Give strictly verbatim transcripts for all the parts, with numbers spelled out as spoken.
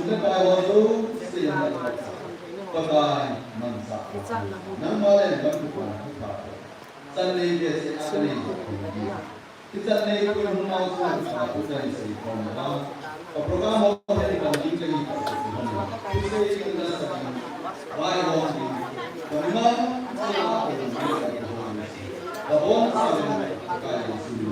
Pakai ho jouse na Pakai mansa. Nangma le nangma Pakai. Chan nei behseh a ka nei. Hichan nei pui hung mau chu ka pu dai sei khom la. Ka program ho he kan ding ka hi ka pu hung. Pu sei ka na sa ding. Vai ho ding. Ka ni ma sa a ko ni ka pu hung. Ka bon sa le ka kai su ni.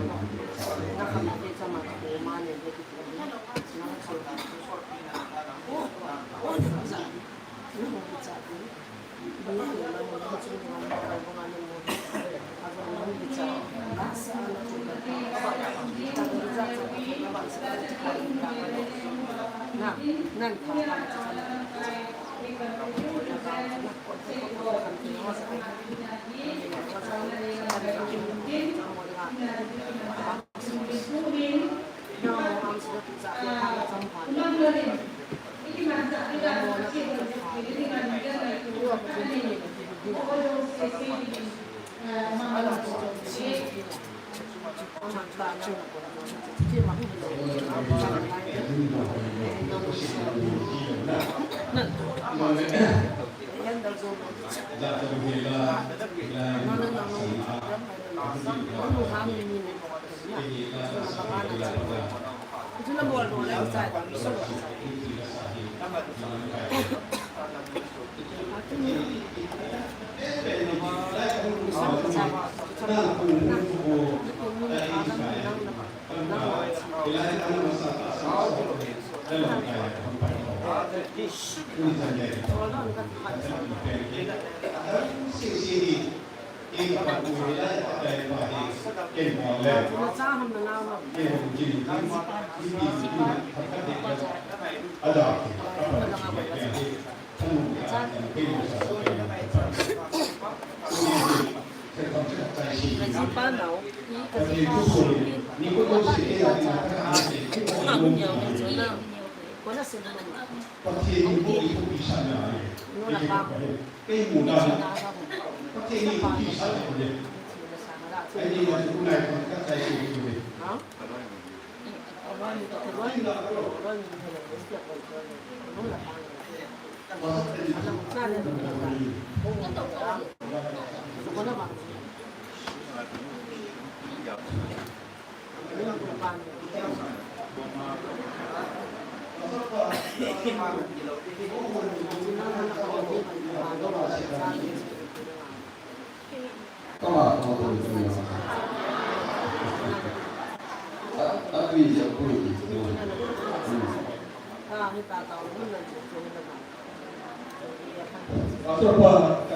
Pastor pa,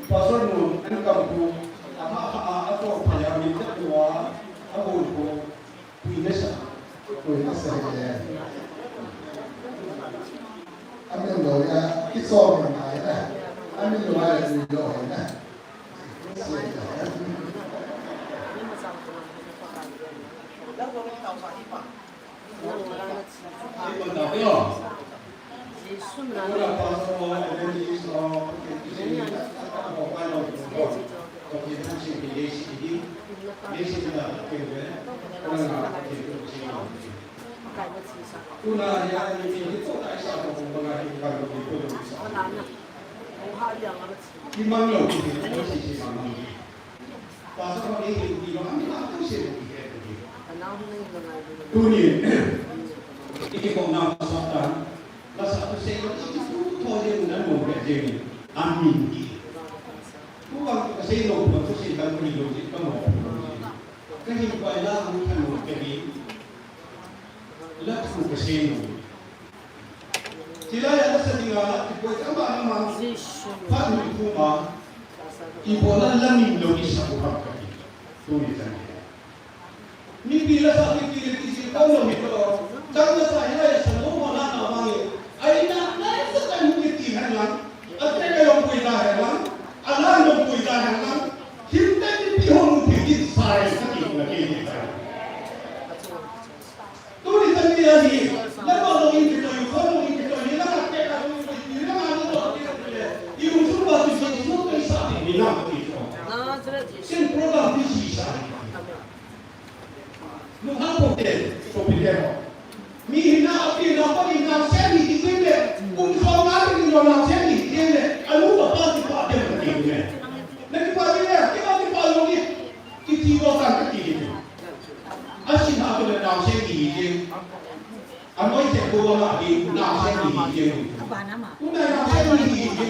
Pastor nu, an kam pu, a ha ha a to pa ya mi ta tua, a bu ko, pui ne sa, pui ne sa ya. Amin lo ya, ki so mi na ya. Amin lo ya, pui lo ya. Tuni, i kibol na sa ta, la sa tu sei lo, i tu tho je na mo ke je ni, amin. Tu wa ka sei lo, ko tu sei ka mo lo ji, ka mo. Ka hin pa la mu tha mo ke ni. La tu ka sei lo. Chilai a sa dinga la, ko ka ma ma. Phat ni tu ma. I bola la min lo i sa ko ka. Tuni chan. Mipi la sa mipi le ti si ko lo mi ko. Chang la sa ila ya sa lo mo la na ma le. Ai na na sa ka ni ti han la. A te ka lo pui da han la. A la lo pui da han la. Him te mipi ho mu pi ti sa ya sa ti na ke ni sa. Tuni chan ni a ni. La ma lo in ti to yu ko lo in ti to ni la ka te ka lo in ti la ma lo to ti le. Yu su ba ti si so ko sa ti ni na ti to. Sin program ti si sa. Lungkham pon te, sopite ho. Mi hina a pi na pa hina se ni ti tin le, Te ko ma di na se ni di ke. Ku na na se ni di ke.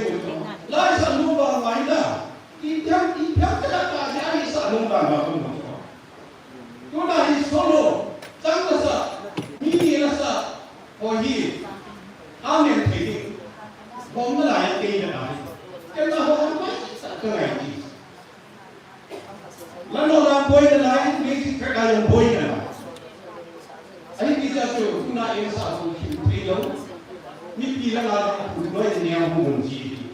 Lai sa nu ba mai na. Ti tiang, ti tiang ka ta ya ni sa nu ba ma ku. Tuna hi solo, chang la sa, mi ni la sa, ho hi, amen thei di. Bom na lai te na lai. Ke na ho mai sa ka lai di. Lano la boi na lai, mi si ka lai boi na lai. Ahi ti ja chu, tuna e sa su ki thei lo. Mi pi la la, ku noi ne ang hu mun ji.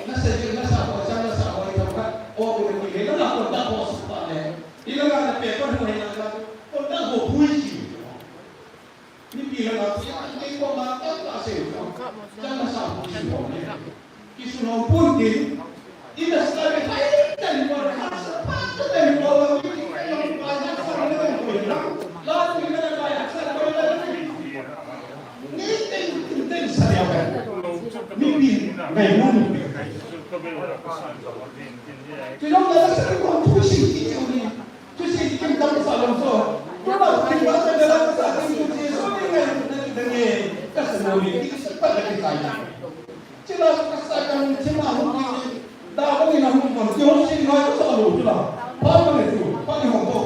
Nasa je, nasa ko, sa nasa ko, ita ka, o ko ni le, na ko ta ko su pa le. Ila na pe ko ni na ko ta ko pui ji. Ni pi la na ya ni ko ma ta ta se ko. Sa nasa ko ji ko ne. Ki su no pun ki. Ina sa ni hai ta ni ko na sa pa ta ni ko la ni ko na sa ni ko na. La ni ko na sa ko na. Ni ten, ten sa ya ka. Mi pi ngai mo ni. Ti lo na sa ko tu si ti ni. Tu si ti kem tam sa lo so. Ko ba ti ba sa da la sa ti tu si so ni ngai na ti da ni. Ka sa no ni ti sa pa da ki sa ya. Chila ka sa kan chima hu ki da ba ni na hu kon ti ho si ngai ka sa lo chila. Pa ba ni tu, pa ni ho to.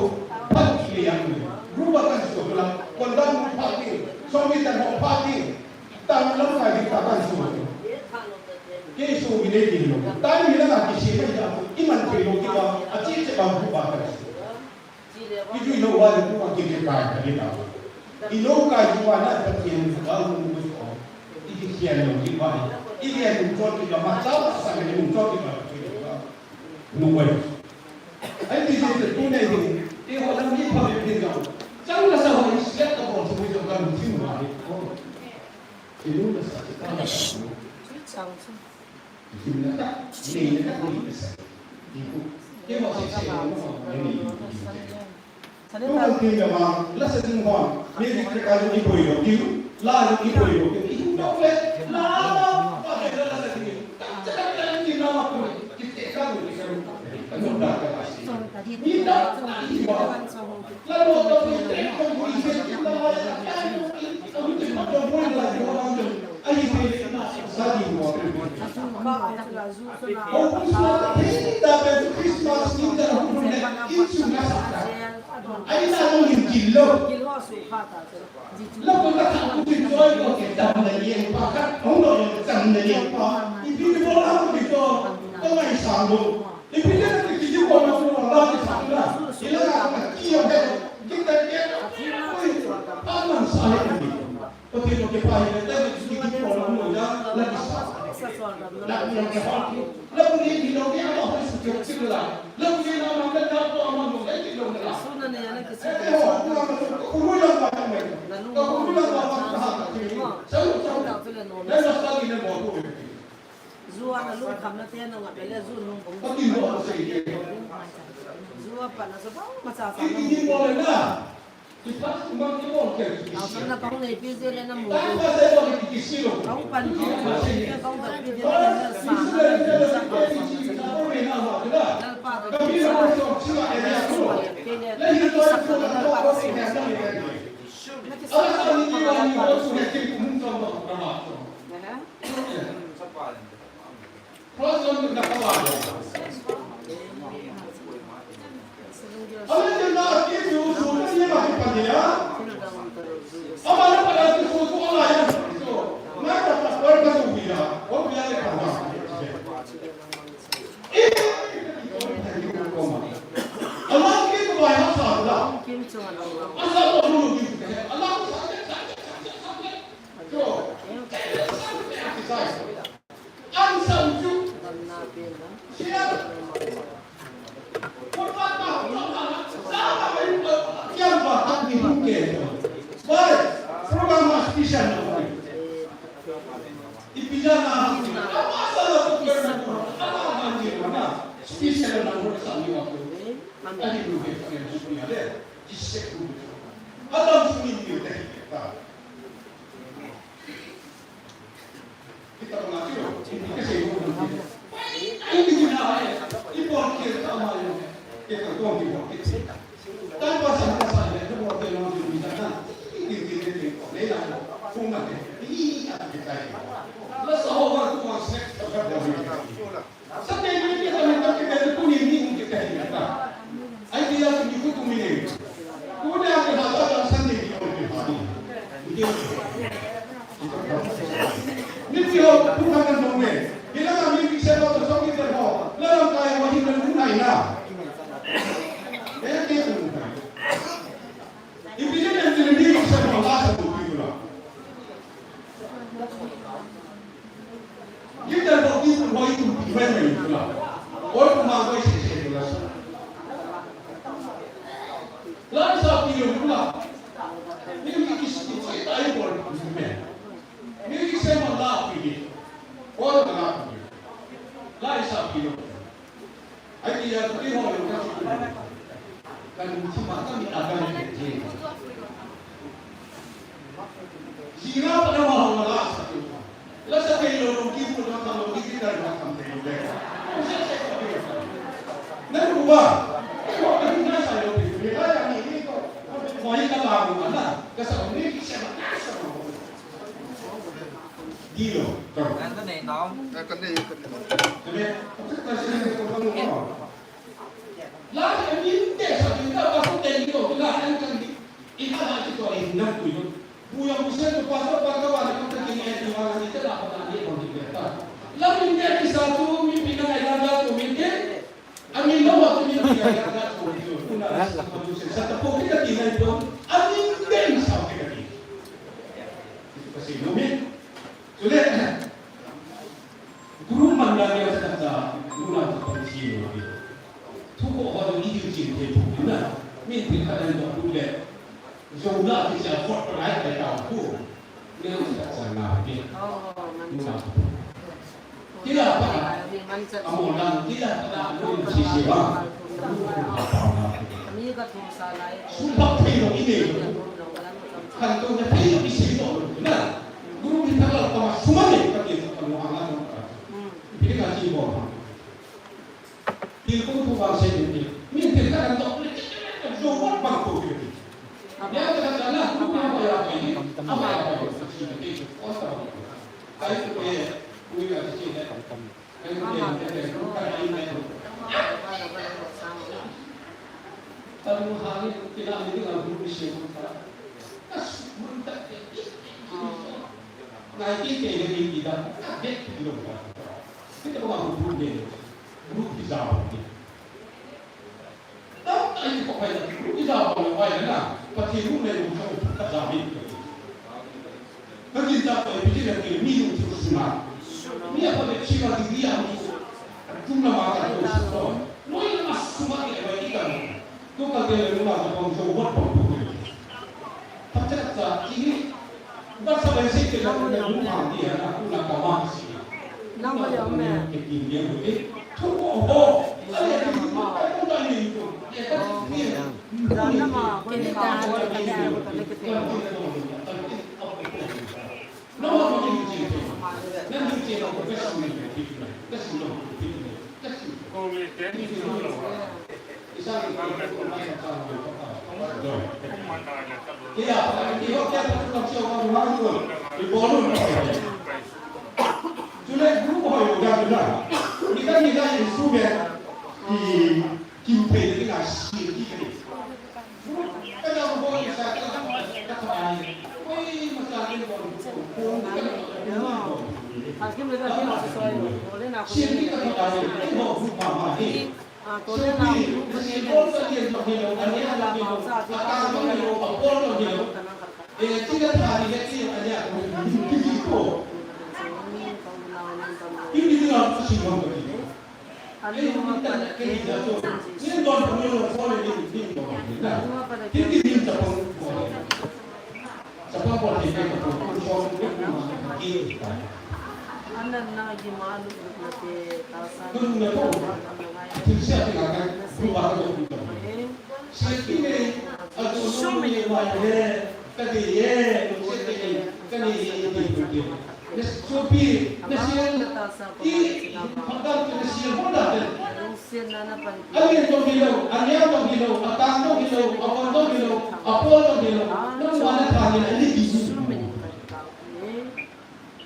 Pa ni le yang ni. Ru ba kan so chila. Kon da mu pa ki. So mi da ho pa ki. Ta lo ka ki ta kan so. Ke so mi le ki lo. Ta ni la ki si mai da. Iman ke lo ki ba. A chi che ba hu ba kan so. Ijui lou va le pu a kikhe kai ka di ta. Ilou kai ju va na Pathen ka mu mu ko. Ikikhe lou di va. Ikikhe lou chon ki ka ma cha sa le mu chon ki ka. Nu wai. Ai ti je te tu nei di. Te ho lam ni pha le phi ka. Chang la sa ho i siat ka bol chu mi jo ka lu thin va. Ilou la sa ka la sa. Pathen toh kipa hi le, tani chu kipa lo mo ja, la kisa. La mo ke hon. La mo ni ni lo ni ama ho su ke chu la. La mo ni na ma ka ta to ama mo le ki lo la. Su na ne ya na kisa. Eh, ho, ku la mo, ku ru la ma ka me. Ka ku ru la ma ka ha ka ki. Sa lu, sa lu. Na na sa ni ne mo ku. Zua na lu kham na te na nga le zu nung bong. Ka ki mo sa ke. Zua pa na so pa ma cha sa. Ki ki mo le na. Au, sana pa hung nei pi je le na mu. Au, pan pi je le na sa na sa sa sa. Lalpa da sa. Ke le na ki sa ko Lalpa da sa. Na ki sa ko Lalpa da sa. Aha. Answer chu. Share. Program special na. Ipi ja na. Special na. Adam sumi ni. Kita pun ngaji, ini kasih guna. Ini guna, eh. Ini buat kita sama, eh. Kita tuan kita. Tanpa sama-sama, eh, itu buat yang mau kita. Ini, ini, ini, ini, ini. Kung na te, i, a, te, tai. La sa ho wa tu wa se, ta ka da ni. Sa te ni ni ta ni ta ke te ku ni ni ke te ni ta. Ai ti ya tu ni ku tu mi ni. Ku ni a ke ha ta ta sa ni ni ko ni ha ni. Ni ke. Ni ti ho ku ka na no me. Ni la ka ni ke se ba to so ki te ho. La la ka ya wa ni na ku na ina. E ke ku na. Ipi jeh a Leader of Christian Home la sa tu pi tu la. Leader of Christian Home tu pi tu la. Or tu ma ko se se tu la. La sa pi tu la. Ni ki ki si tu ta i bol tu me. Ni ki se ma la pi ni. Or la pi. La sa pi tu. Ai ti ya, keiho jong ka ti. Ka lungthim a ka mit a ka len ti. Jing a pat a ma hung la sa ti. La sa thei lou, lungthim pu na ka lungthim ti ka na kam thei lou le. Na ru ba. Keiho ka na sa lou ti. Ni la ya ni ni ko. Mo hi ka la ru na. Ka sa ni ki se ma ka sa ma. Dilo, ka. Ka nei nau. Ka nei, ka nei. Ka nei. Ka sei ko ka no. La ka ni te sa ni ka ba ko te ni ko ka an kan ni. I ka ha ki to i na ku yo. Bu ya bu se to pa to pa ka wa ni ko ta ki ni ai ti wa ni te la pa na ni ko ni ta. La ni te ki sa tu mi pi na ai la la tu mi te. Ami lo wa tu mi pi ai la la tu mi tu. Kuna sa ta tu se sa ta po ki ka ti na i po. Ami te sa ki ka ti. Kasi no mi. Chule, group man dan ya sa sa, group man sa pang si yo. Thu ko ho ni ju chin the thu na. Min pin ka dan do group le. Jo na ki sa hot pa nai ka ta hu. Ne sa sa na ni. Nu na. Kila pa. Amo na, kila pa na, nu si si ba. Nu ko ha pa na. Su pa thei lo i ne. Kan to na thei lo i si lo na. Guru ni thak la tama suma ne, ka ti ka mo anga mo ka. Pi ka ti mo. Ti ko tu ba se ni. Min ti ka to ni. Zo wat bang ko ti. Ya ta ka na, ku na ba ya ba ni. Ama ya ba ni. Ko ta. Kai ko ye. Ku ya ti ne. Ka ginchah toh ipi ti le ti mi lungthim suna. Mi a pha le chi ma degree a mi. Tum lama ka to su to. Noi lama suma ke vai ki ka. To ka te le lama ka pang jo wat pang pang. Pha cha cha ki ni. Ba sa ba si ke la le lama ti ya na ku na ka ma si. Nang ba ya me. Ke ki ni ko ti. Thu ko ho. Ale ki ni ko ka ko ta ni ko. Ye ka ni. Dan lama ko ni ka ko ka ni ko ka ni ke te.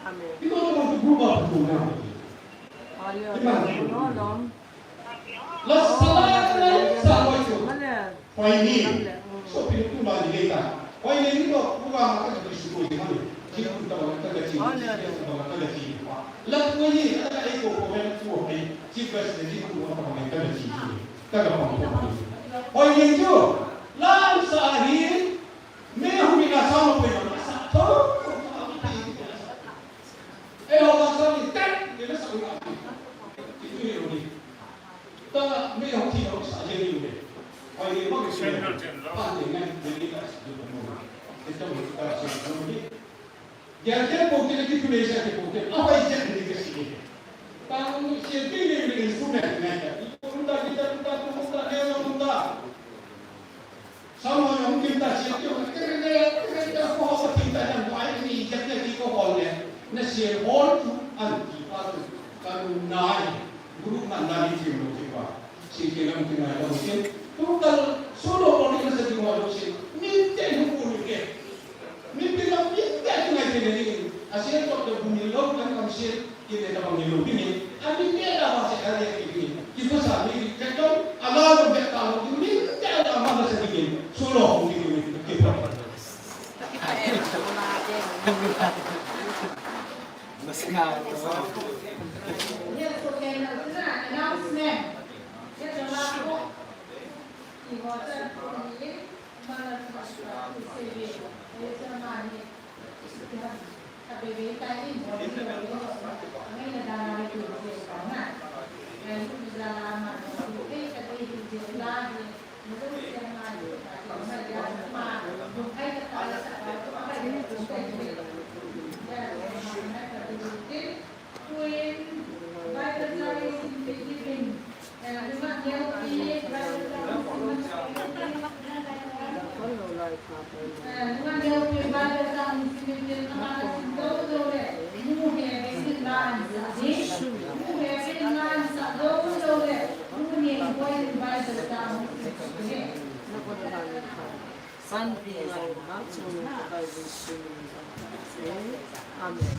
Amen. Ito na bang tu group of tu na. Amen. Amen. La sala na sa ko chu. Amen. Hoini. Amen. So pin tu ma ni ta. Hoini ni to ku ga ma ka ji su ko ji ma ni. Ji ku ta ba ka ji. Amen. Ji ku ta ba ka ji. La ku ni ta ka e ko ko men ku ai. Ji ba se ji ku ma ka ji. Ka ga pa. Hoini chu. La sa hi. Me hu mi na sa mo pe na sa. Tho. Eiho vangsa ni tet, ni le sa u a. Ti tu ni lo ni. Ta me ho thi ho sa je ni le. Ai ni ma ke se. Pa ni ngai ni ni ka sa ni mo. Ti ta mo ka sa ni mo ni. Ya ke po ke ki tu le sa ke po ke. A pai je ni ke si ni. Ta mo si ti ni ni instrument ni ka. Ko ta ki ta ta ta ta ne lo ta. Samuel hung kim ta, sia ti hung, "Kere, kere, kere, ko ho, ko tin ta, jang ko ai ni, jak ne ki ko ho le. Na sia hol tu, an ti pa tu, ka nu nai, guru man na ni ti lo ti pa. Si ke lam ti nai lo ti. Tu kal, su lo ko ni na sa ti ho lo si. Min te hung ko ni ke. Min te lam, min te tu nai te ni. A sia to de bu ni lo, kan kam sia. Kile ka bang ni lo pini. Ami te da ba se ka le ki pini. Ki ko sa mi ke to ala lo be ta lo ni te ala ma se ki. Su lo ki ki ki. Namaskar. Yes, okay, now it's an announcement. Yes, a lot of people. He was a Amen.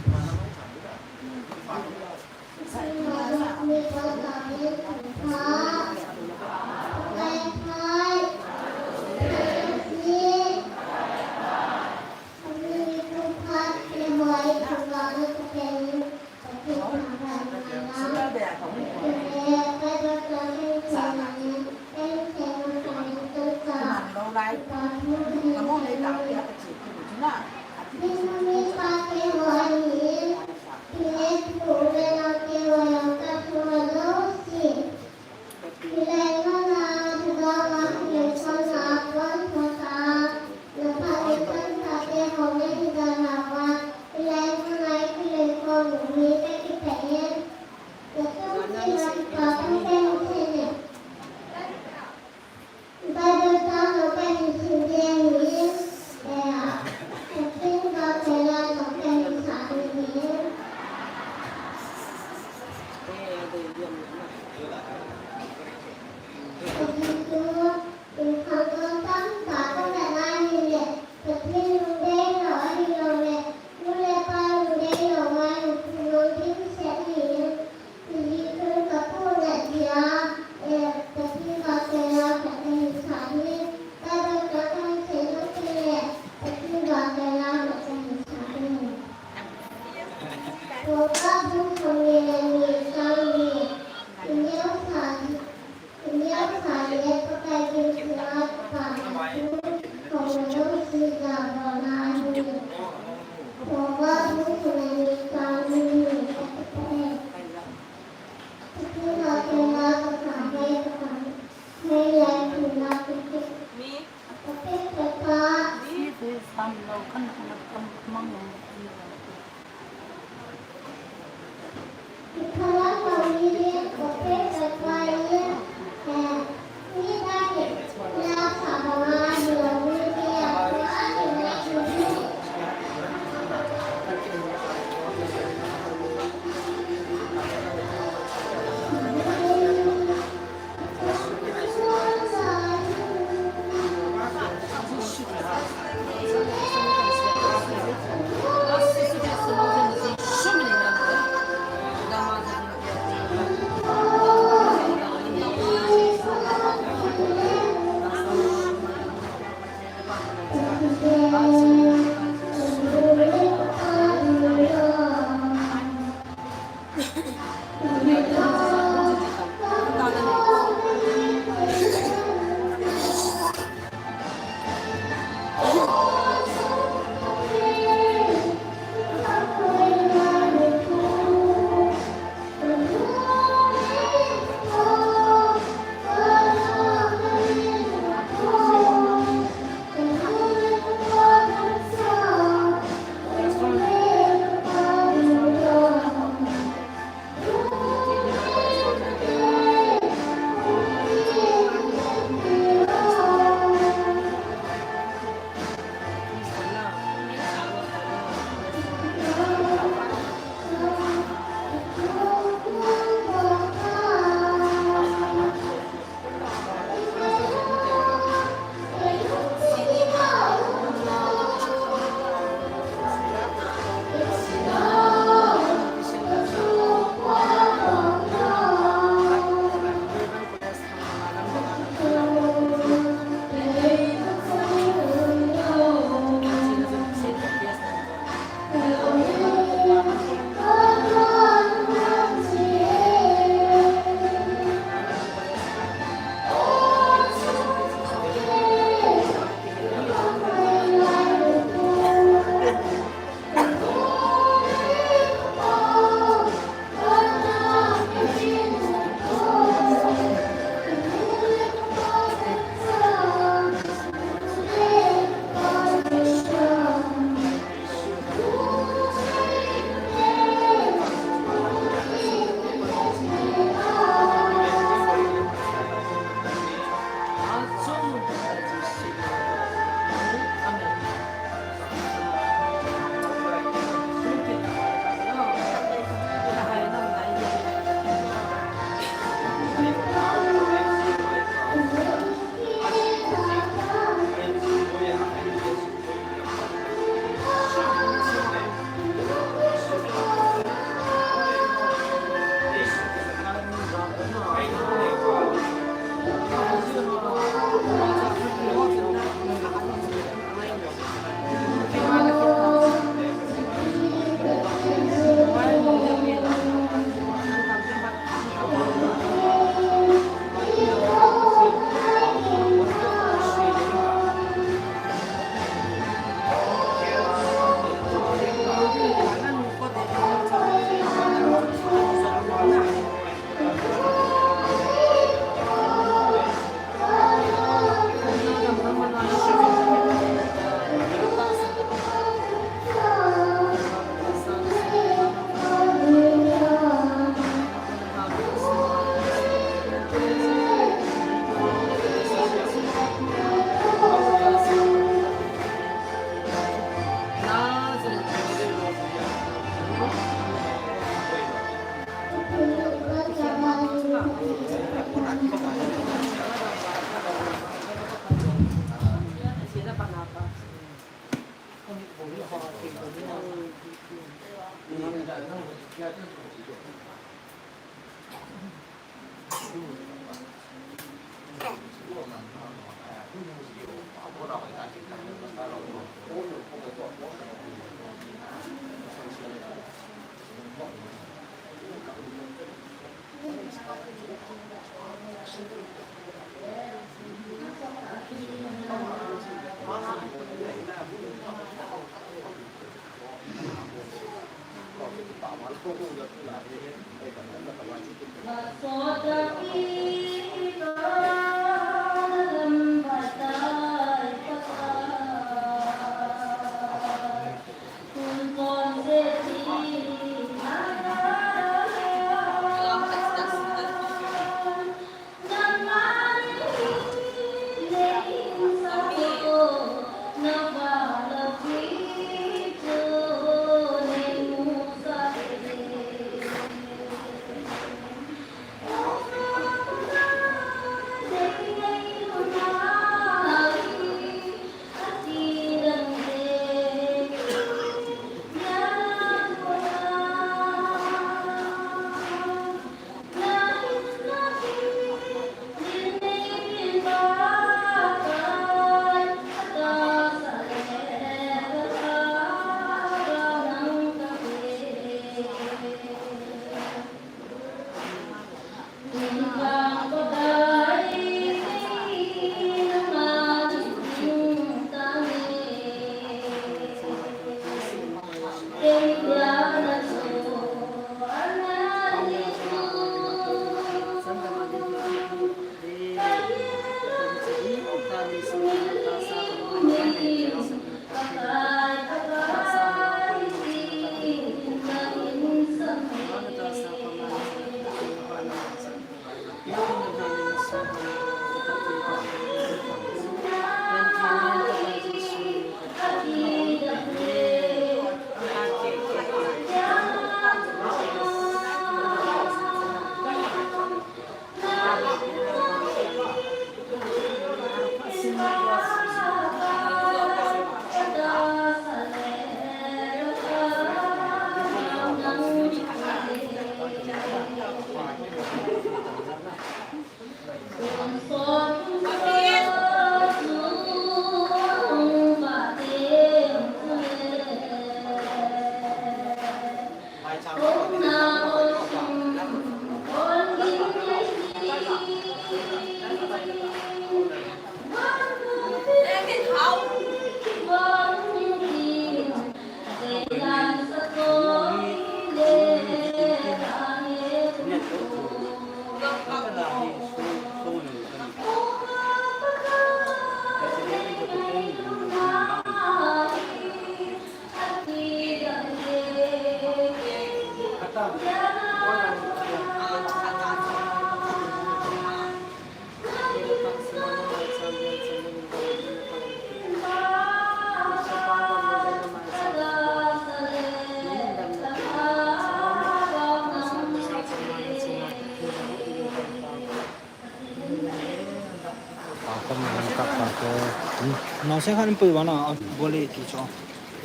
Nang se khan pui wana, a bole ti cho.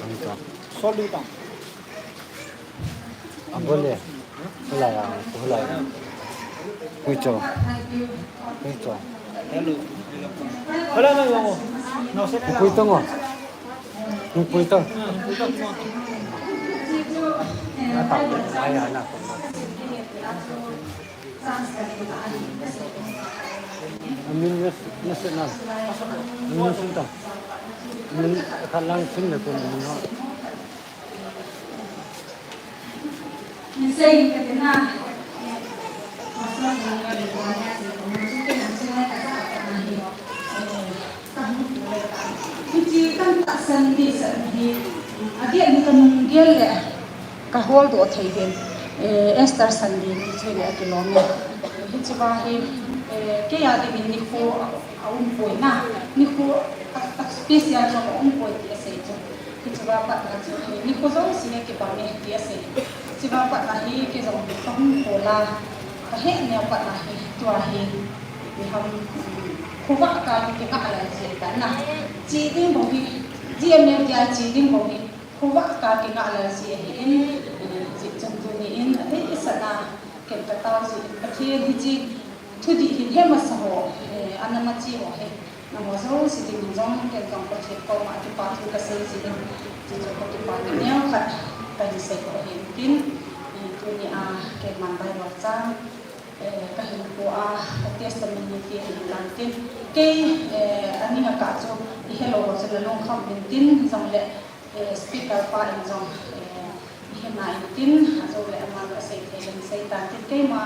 Ang cho. Sol lu tang. A bole. Hulai a, hulai a. Pui cho. Pui cho. Hello. Hello, hello, hello. Nang se khan. Pui tang o. Pui tang. Na tang, na ya na. Amin na, na se na. Amin sun ta. Amin khat lang sun le kun amin ho. Ni sei ka te na. Hiche kan tahsan ding san hi, a gel hi ka nung gel le, ka holdoh thei hin, eh, Easter Sunday ni chu le a kilom e. Hiche va hi, eh, kei a ding in nikho a, a um poi na, nikho a, a special jong a um poi ti a sei chu. Hiche va pat na chu, eh, nikho jong sing e kibang e ti a sei. Hiche va pat na hi kei jong ka hung kol a, ka he neo pat na hi, tua hi. Ipi ham, khovah ka kingah lal jeh ahi na. Che ding bou hi, G M F D I che ding bou hi, khovah ka kingah lal jeh ahi in, Pathen hiche thudih hin he masa ho, eh, ana machi ho hi, nangho jouse dingin jong, ken jong Pathen koma kipa thu kasei jin, chuchu kakipa thu neokhat kahin sei ho ahin tin, eh, tunia keiman Bible chang, eh, kahin pu a, ka testimony hi ahin lang tin, kei, eh, aning a kah chu ihelou ho chu nalungkham in tin, jongle, eh, speaker pa in jong, eh, ihet nai in tin, ajongle ama kasei thei le sei tan tin, keima,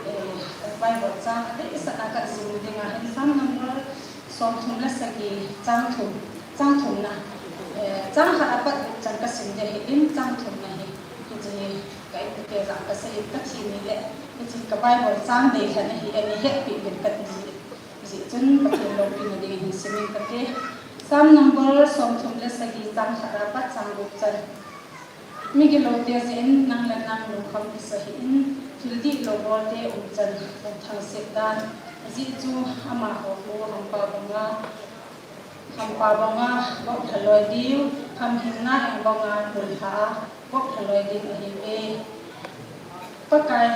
eh, Bible chang adeh sanga kasim dinga hin Psalm number somthum le sagi chang thum, chang thumna, eh, chang khat apat chan kasim ding ahin, chang thumna hi, hiche hi ka inkote jong kasei in, kathi nile, hiche ka Bible chang dei lhon ahi, ana hetpi uvin kati ji. Hijeh chun Pathen loupina dingin hin simin kate. Psalm number somthum le sagi chang khat apat chang gup chan. Migiloute jeh in nang le nang lungkham kisa hih in, thil dihlou bolte umchan lungthang set dan. Ajeh chu amaho khu hampa banga, hampa banga vop lha loi diu, hamhingna eng banga mullha a vop lha loi ding ahiuve. Pakai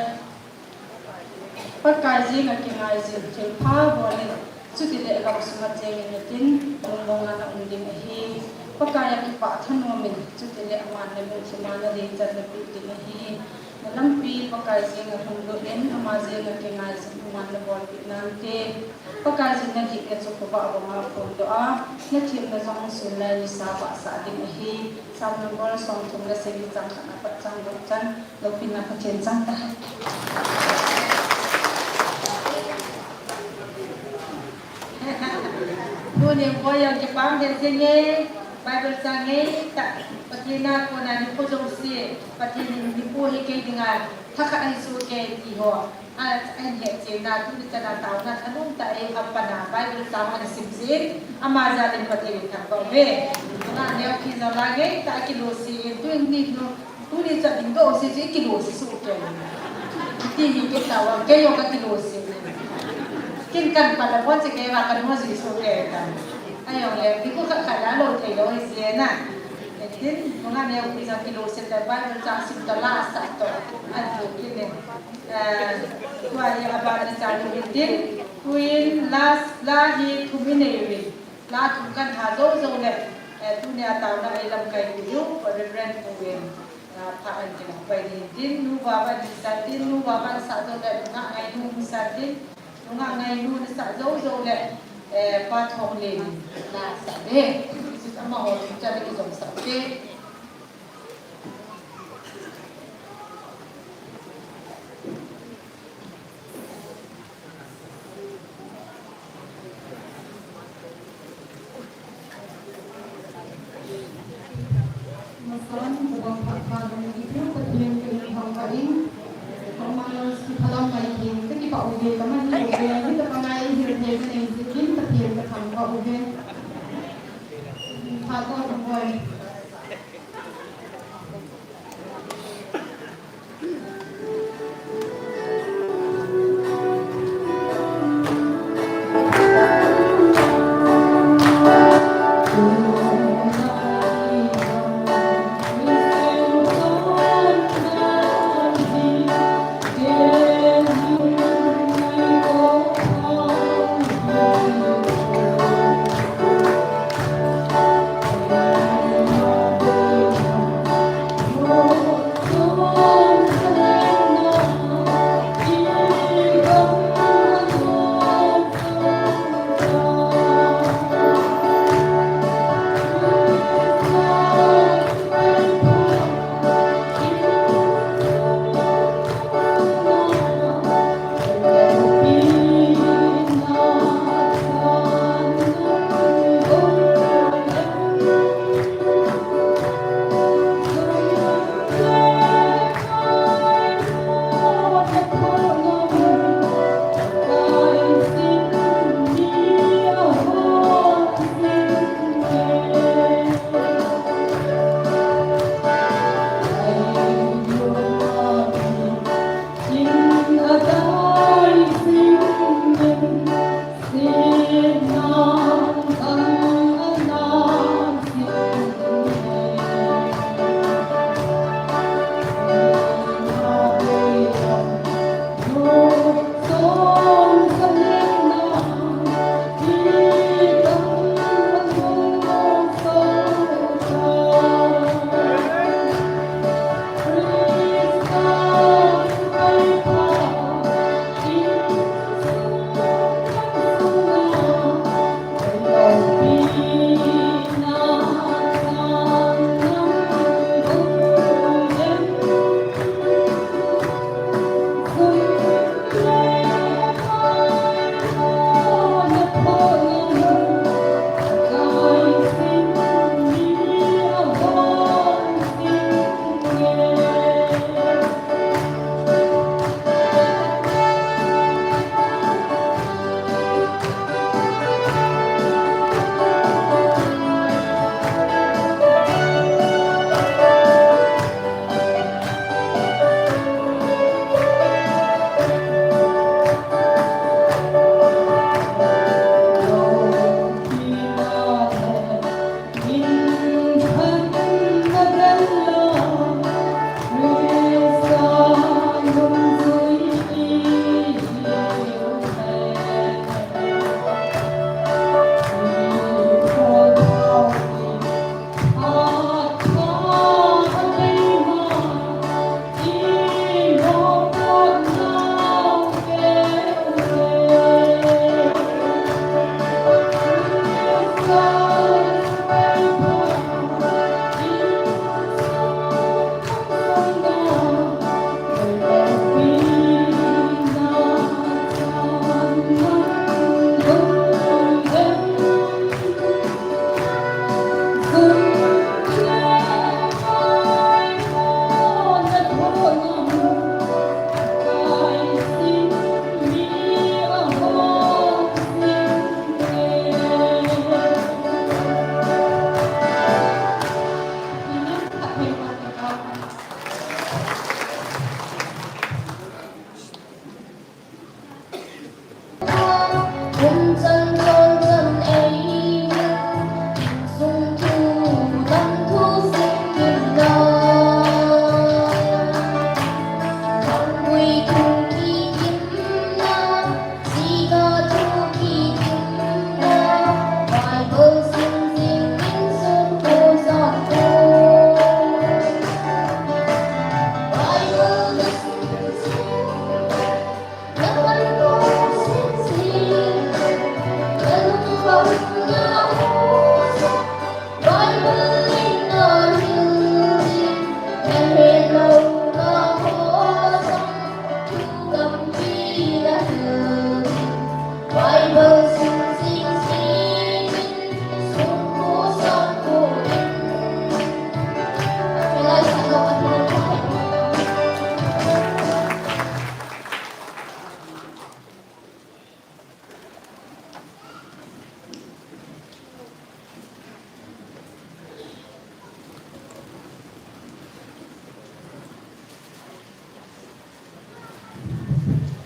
Pakai jenga kingaijin, thilpha bolin, chutile gangsunga chengin natin, lungmonga naum ding ahi. Pakaiya kipah thanomin, chutile aman nalungthima nadei chan napeh ding ahi. Nalampi Pakai jenga lhunglut in, ama jenga kingaijin, aman nabolpeh nante. Pakaiyin nadihna chu khovah banga phondoh a, nathemna jong sun lai nisa vahsah ding ahi. Psalm number somthum le sagi chang khat apat chang gup chan. Loupina Pathen chang tahen. Tuni in koi jong kipah lheh jenge, Bible chang ngeitah, Pathen a kona nikho jouse, Pathen in nikho hi kei dinga thakhat ahisoh kei ti ho. A, ahin hetchen na, tuni chana taona thanom tah in apan a Bible chang ana sim jin, ama jal in Pathen in thangvah uve. Nungah neo khat jong la ngeitah a kilose in, tuni nu, tuni chan in doh se chu ikilose soh kei. Ti hi kei taovin, kei jong kakilose in. Kin kan pan a bon che kei va kan mo ji soh kei ta. Ajongle, mi ko khat khat la lou thei lou hi jeh na. Tin, nungah neo khat jong kilose ta, Bible chang sim ta la sa to. An tu kin ne. Eh, tua hi abana chang u hitin, tuin la, la hi thum inei uvin, la thum kan ha jou jou le, eh, tunia taona eilamkai u, Reverend Pu in, eh, pha an kila pai ding tin, nu va van sa tin, nu va van sa jou le, nungah ngainu sa tin, nungah ngainu sa jou jou le, eh, Pa Thonglen la sa te, amaho chu chale kijom sa te. Masan, Pathen kathangvah in, Pathen kathangvah in, Pathen kathangvah in.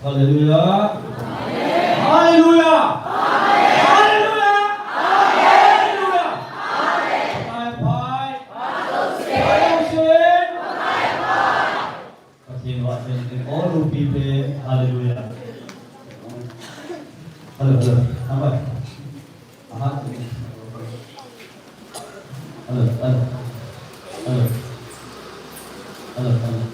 Hallelujah. Hallelujah. Hallelujah. Hallelujah. Phai, phai. Pathen vahchoi in, all who be there. Hallelujah. Hello, hello. Hello, hello. Hello, hello. Hello, hello.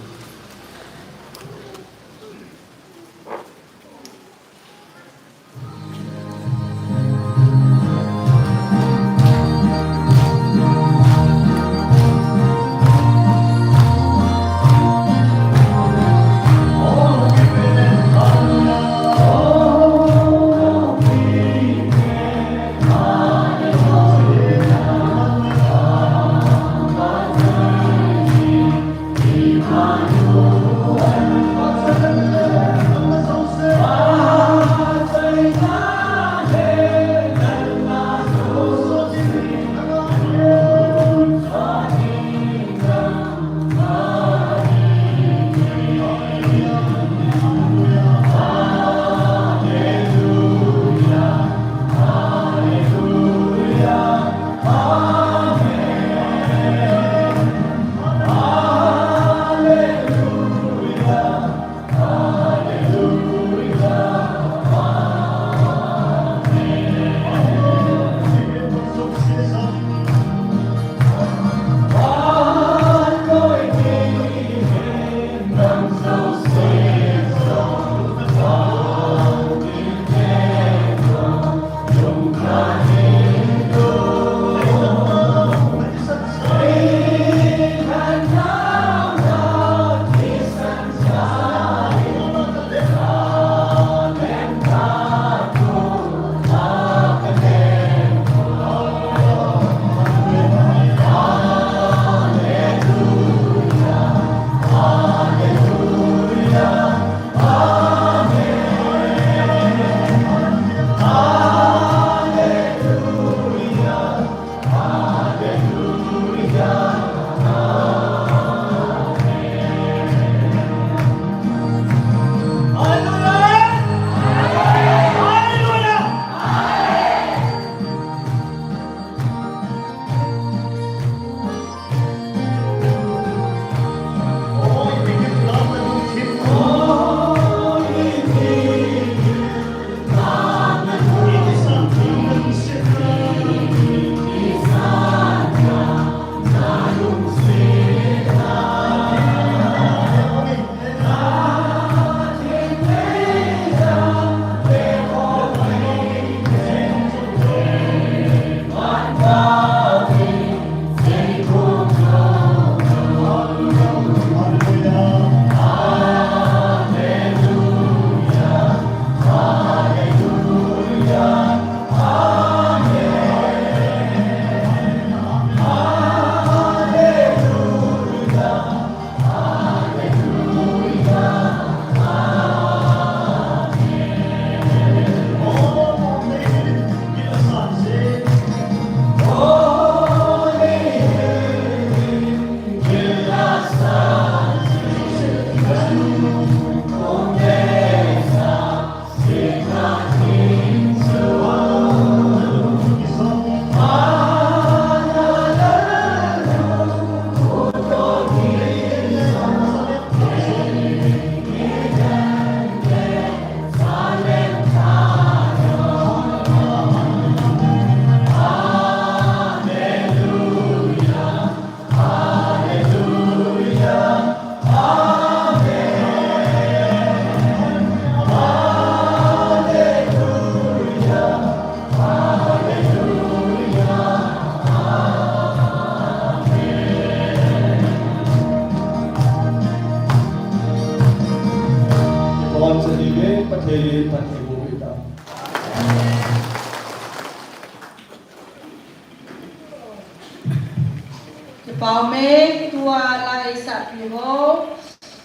Kipah ume, tua la eisahpi ho,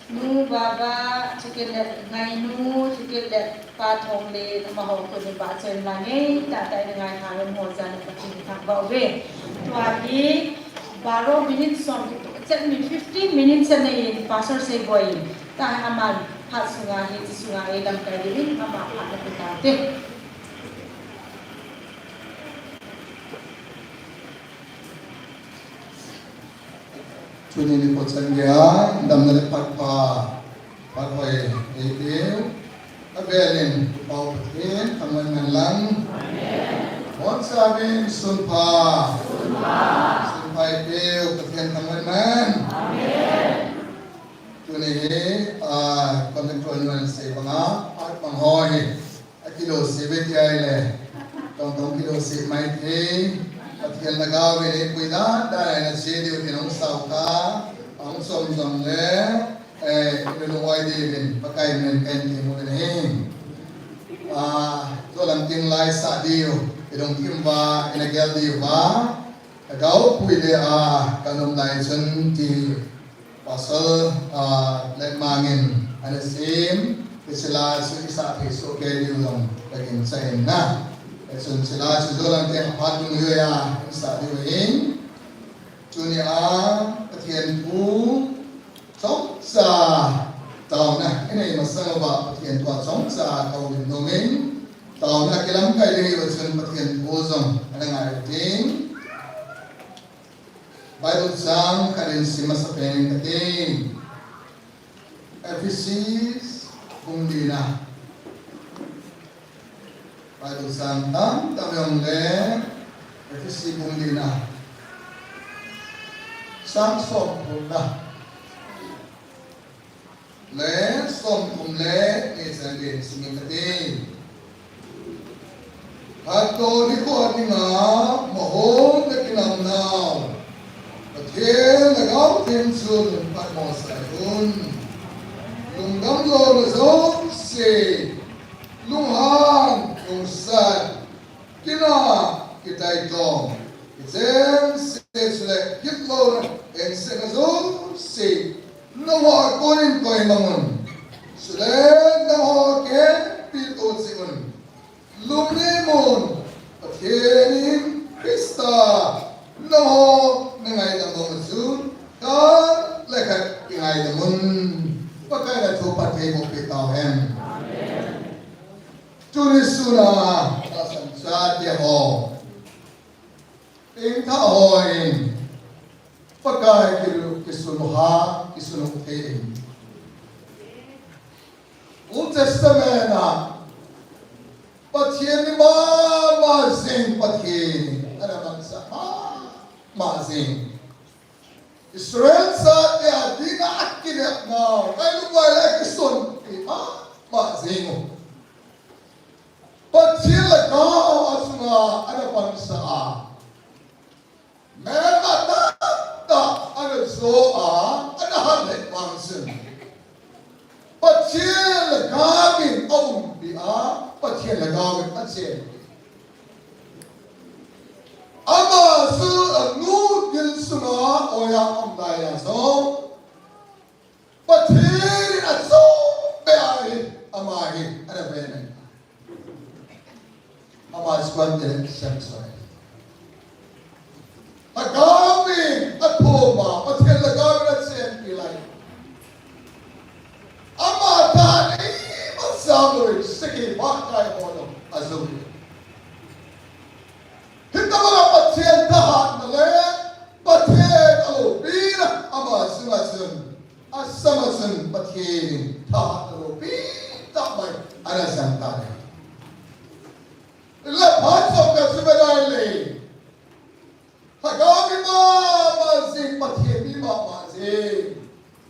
Nu Baba, chukit le Ngainu, chukit le Pa Thonglen, amaho khut in vahchoi in la ngeitah tah in angai hah uvin, amaho jal in Pathen in thangvah uve. Tua hi baro minute som kitoh Set min fifteen minutes a nei in Pastor Seiboi ta ama phat sunga hi, ti sunga ei lamkai diuvin ama phat na pe taute. Tuni nikho chan geiya damna le phat pha, phat hoi ei peh u. Avel in Pau Pathen thangvah in umhen lang. Amen. Boncha uvin sunpha. Sunpha. Sunpha ei peh u Pathen thangvah in umhen. Amen. Tuni hi, ah, Convent Royal in asei banga, phat bang ho hi akilou se ve ti ahile, tong tong kilou se mai thei. Pathen lhagao in eipui dan dan a ina che diu tin hung sao kha, hung som jong le, eh, ina lung-oi diuvin Pakai min kahin thum uvin ahi. Ah, jolam tin lai sah diu, ilungthim uva ina gel diu va, lhagao pui le a kanom lai chun ti Pastor, ah, Letmang in ana sem, hiche la chu isah thei soh kei diu jong kaginchat in ahi. Hichun hiche la chu jolam tin aphat dungjui a isah diu ahin. Tuni a Pathen thu chomcha taona inei masang uva Pathen thu a chomcha kahin nom in, taona kilamkai ding hiuva chun Pathen thu jong ana ngai u hitin. Bible chang khat in sim masa peng ing kate. Ephesi bung lina. Bible chang tamtah jong le, Ephesi bung lina, chang somthum na le somthum le ni chan gei sim ing kate. Hatah nikho dinga mahon le kinamnau Pathen Lhagao Theng chun phatmo sah un. Lungdam louna jouse, lunghan, lungset, kinah, kitaitom, kichengse chule gitlouna, engse na jouse nangho a konin koimang un. Chule nangho kihempi to cheh un. Lungnem un, Pathen in Christa nangho nangaidam bang u chu khat le khat kingaidam un. Pakai in athu phatthei boh peh tauhen. Tuni sun a tahsan chate ho, pengthah ho in Pakai kilu, kisunha, kisunung thei in. Old Testament a Pathen hi mama jing Pathen, ana mansah mama jing. Israel chate a dinga akinepnau, ngailutnau le akisonpi mama jing u. Pathen lhagao a chunga ana pansah a, melma tamtah ana jo a, ana hat lheh vang chun, Pathen lhagao in aumpi a, Pathen lhagao in achenpi. Ama chu anu thil sunga oiya aum laiya jong, Pathen in achom beh a hi, ama hi ana ve nai. Ama chu koiman ti le Samson. Lhagao in athum a, Pathen lhagao in achenpi lai. Ama thahat imacha umlou in, sakhi phat kai ho jong ajou e. Hitobang a Pathen thahatna le Pathen aloupina ama chunga chun, asanga chun Pathen in thahatna loupi tah mai ana chang tan ahi. Le phat chomkhat chu ve nai le, Lhagao mi mama jing, Pathen mi mama jing.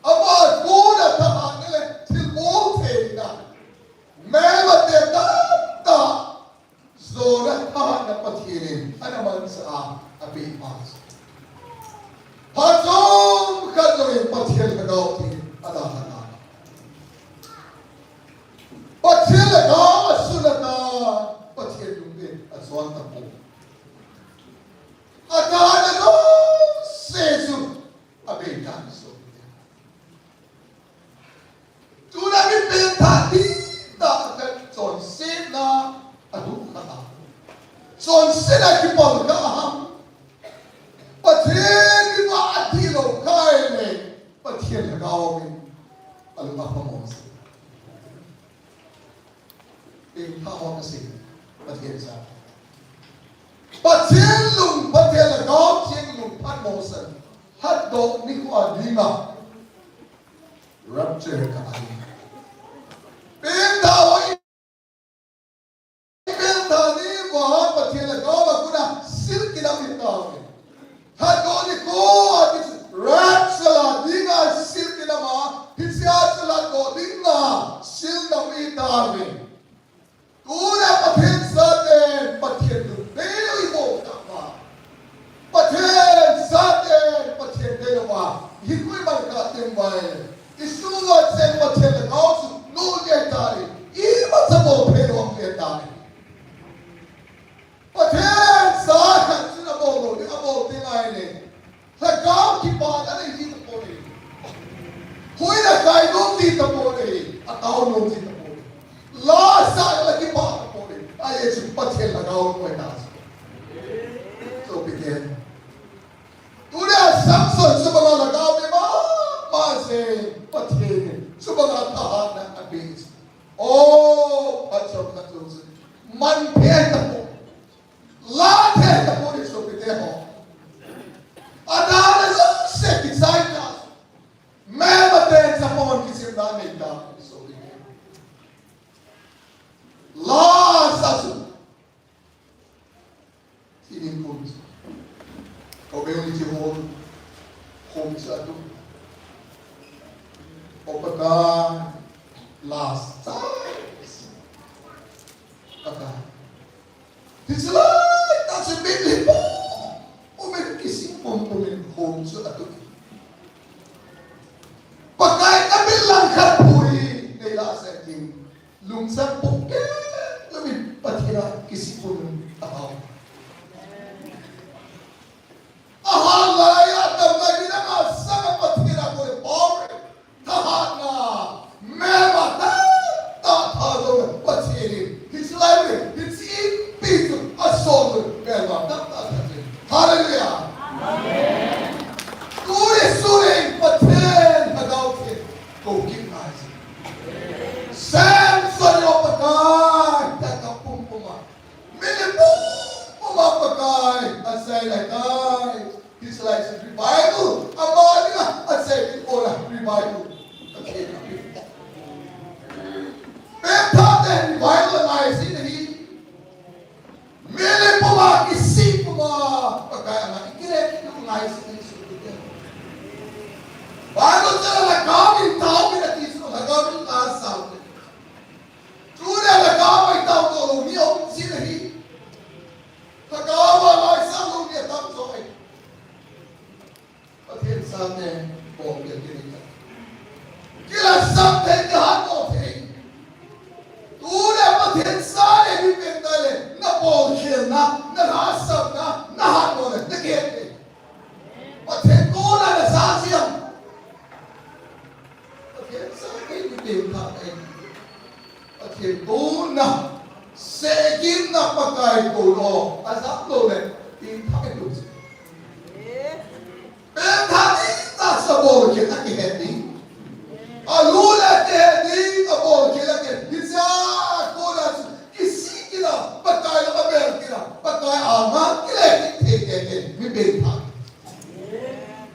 Ama kona thahatna le thilbol theina, melmate tamtah jona thahatna Pathen in ana mansah a, apeh pha chu, phat chomkhat jouvin Pathen lhagao tin adalha tan. Pathen lhagao asun tan, Pathen lungthim achon tapoi. Athahatna jouse chu abei tan ahi. Tuna mi pengthah dihtah khat chonsetna aduh kha a, chonsetna kipal kha a, Pathen in adih lou kha ahile, alung aphamo se. Pengtha ho kasei, Pathen sa. Pathen lung, Pathen Lhagao Theng lung phatmo san. Lhatdoh nikho a dinga rapture ka ahi. Pengtha ho Pengtha ni vang Pathen Lhagao a kona sil kinam hitauve. Lhatdoh nikho a ti chu rapture a dinga sil kinam a, hichea chu lhatdoh dinga sil nam hitauve. Tuna Pathen chaten Pathen lungdei lou ibol tauva. Pathen chaten Pathen deilouva, hi koiman kati uva, i sunga cheng Pathen Lhagao chu nolhai tai, imacha bol phei lou ahileh tai. Pathen cha khat chun abol lou ding, abol ding ahileh, Lhagao kipana nei ji tapon ahi. Huina kai nom ji tapon ahi, atao nom ji tapon ahi. Lasa la kipah tapon ahi. Ajeh chu Pathen Lhagao koi ta. Sopite. Tuna Samson chubanga Lhagao be mama jeh in Pathen in chubanga thahatna ape. O, phat chomkhat chu man phe tapon. La thei tapon ahi sopite ho. Adang a jouse kichai ta. Melmaten chapang kichimna nei ta sopite. Lasa chu. Thi ding khom chu. Community hall khom chu atu. O Pakai, lasa. Pakai. Hiche laitah chu mitlhi pumpum in, kisih pumpum in khom chu atu. Pakai, namin langkhat phu hi nei lah seh in, lungchang pumkeng in Pathen a kisih pumpum in ahao. Ahao lai a, damna gin a, asang a Pathen a koi power, thahatna, melma tamtah tha jong Pathen in, hiche lai in, hiche inpi chu asol jong melma tamtah tha jong. Hallelujah. Amen. Tuni sun in Pathen Lhagao Theng kou kit ngai. Samson jong Pakai, tia kapumpum a. Mitlhi pumpum a Pakai, asei lai tai. Hiche lai chu revival, ama dinga asei in kona revival. Pathen a pi. Pengtha te revival angaisah ahi. Mitlhi puma, kisih puma, Pakai anga i kile kit u angaisah ahi. Bible chun Lhagao in tao in ati chu, Lhagao in asao. Tuna Lhagao a itao doh lou mi aum jin ahi. Lhagao a ngaisah lou mi atam jo ahi. Pathen chate bol thei kit in. Kilhasam thei, kihatmo thei. Tuna Pathen chate mi pengtha le, na bolkhelna, na lhahsamna, na hatmona, na kihet thei. Pathen kona na ja jeng. Pathen chate mi pengtha thei. Pathen kona, sehgimna Pakai kona, ajah lou le, pengtha thei lou. Pengtha ding tah chu abolkhel a kihet ding. Alu le kihet ding, abolkhel a kihet. Hichea kona chu kisih kit a, Pakai lam abel kit a, Pakai anga kile kit thei tete, mi pengtha.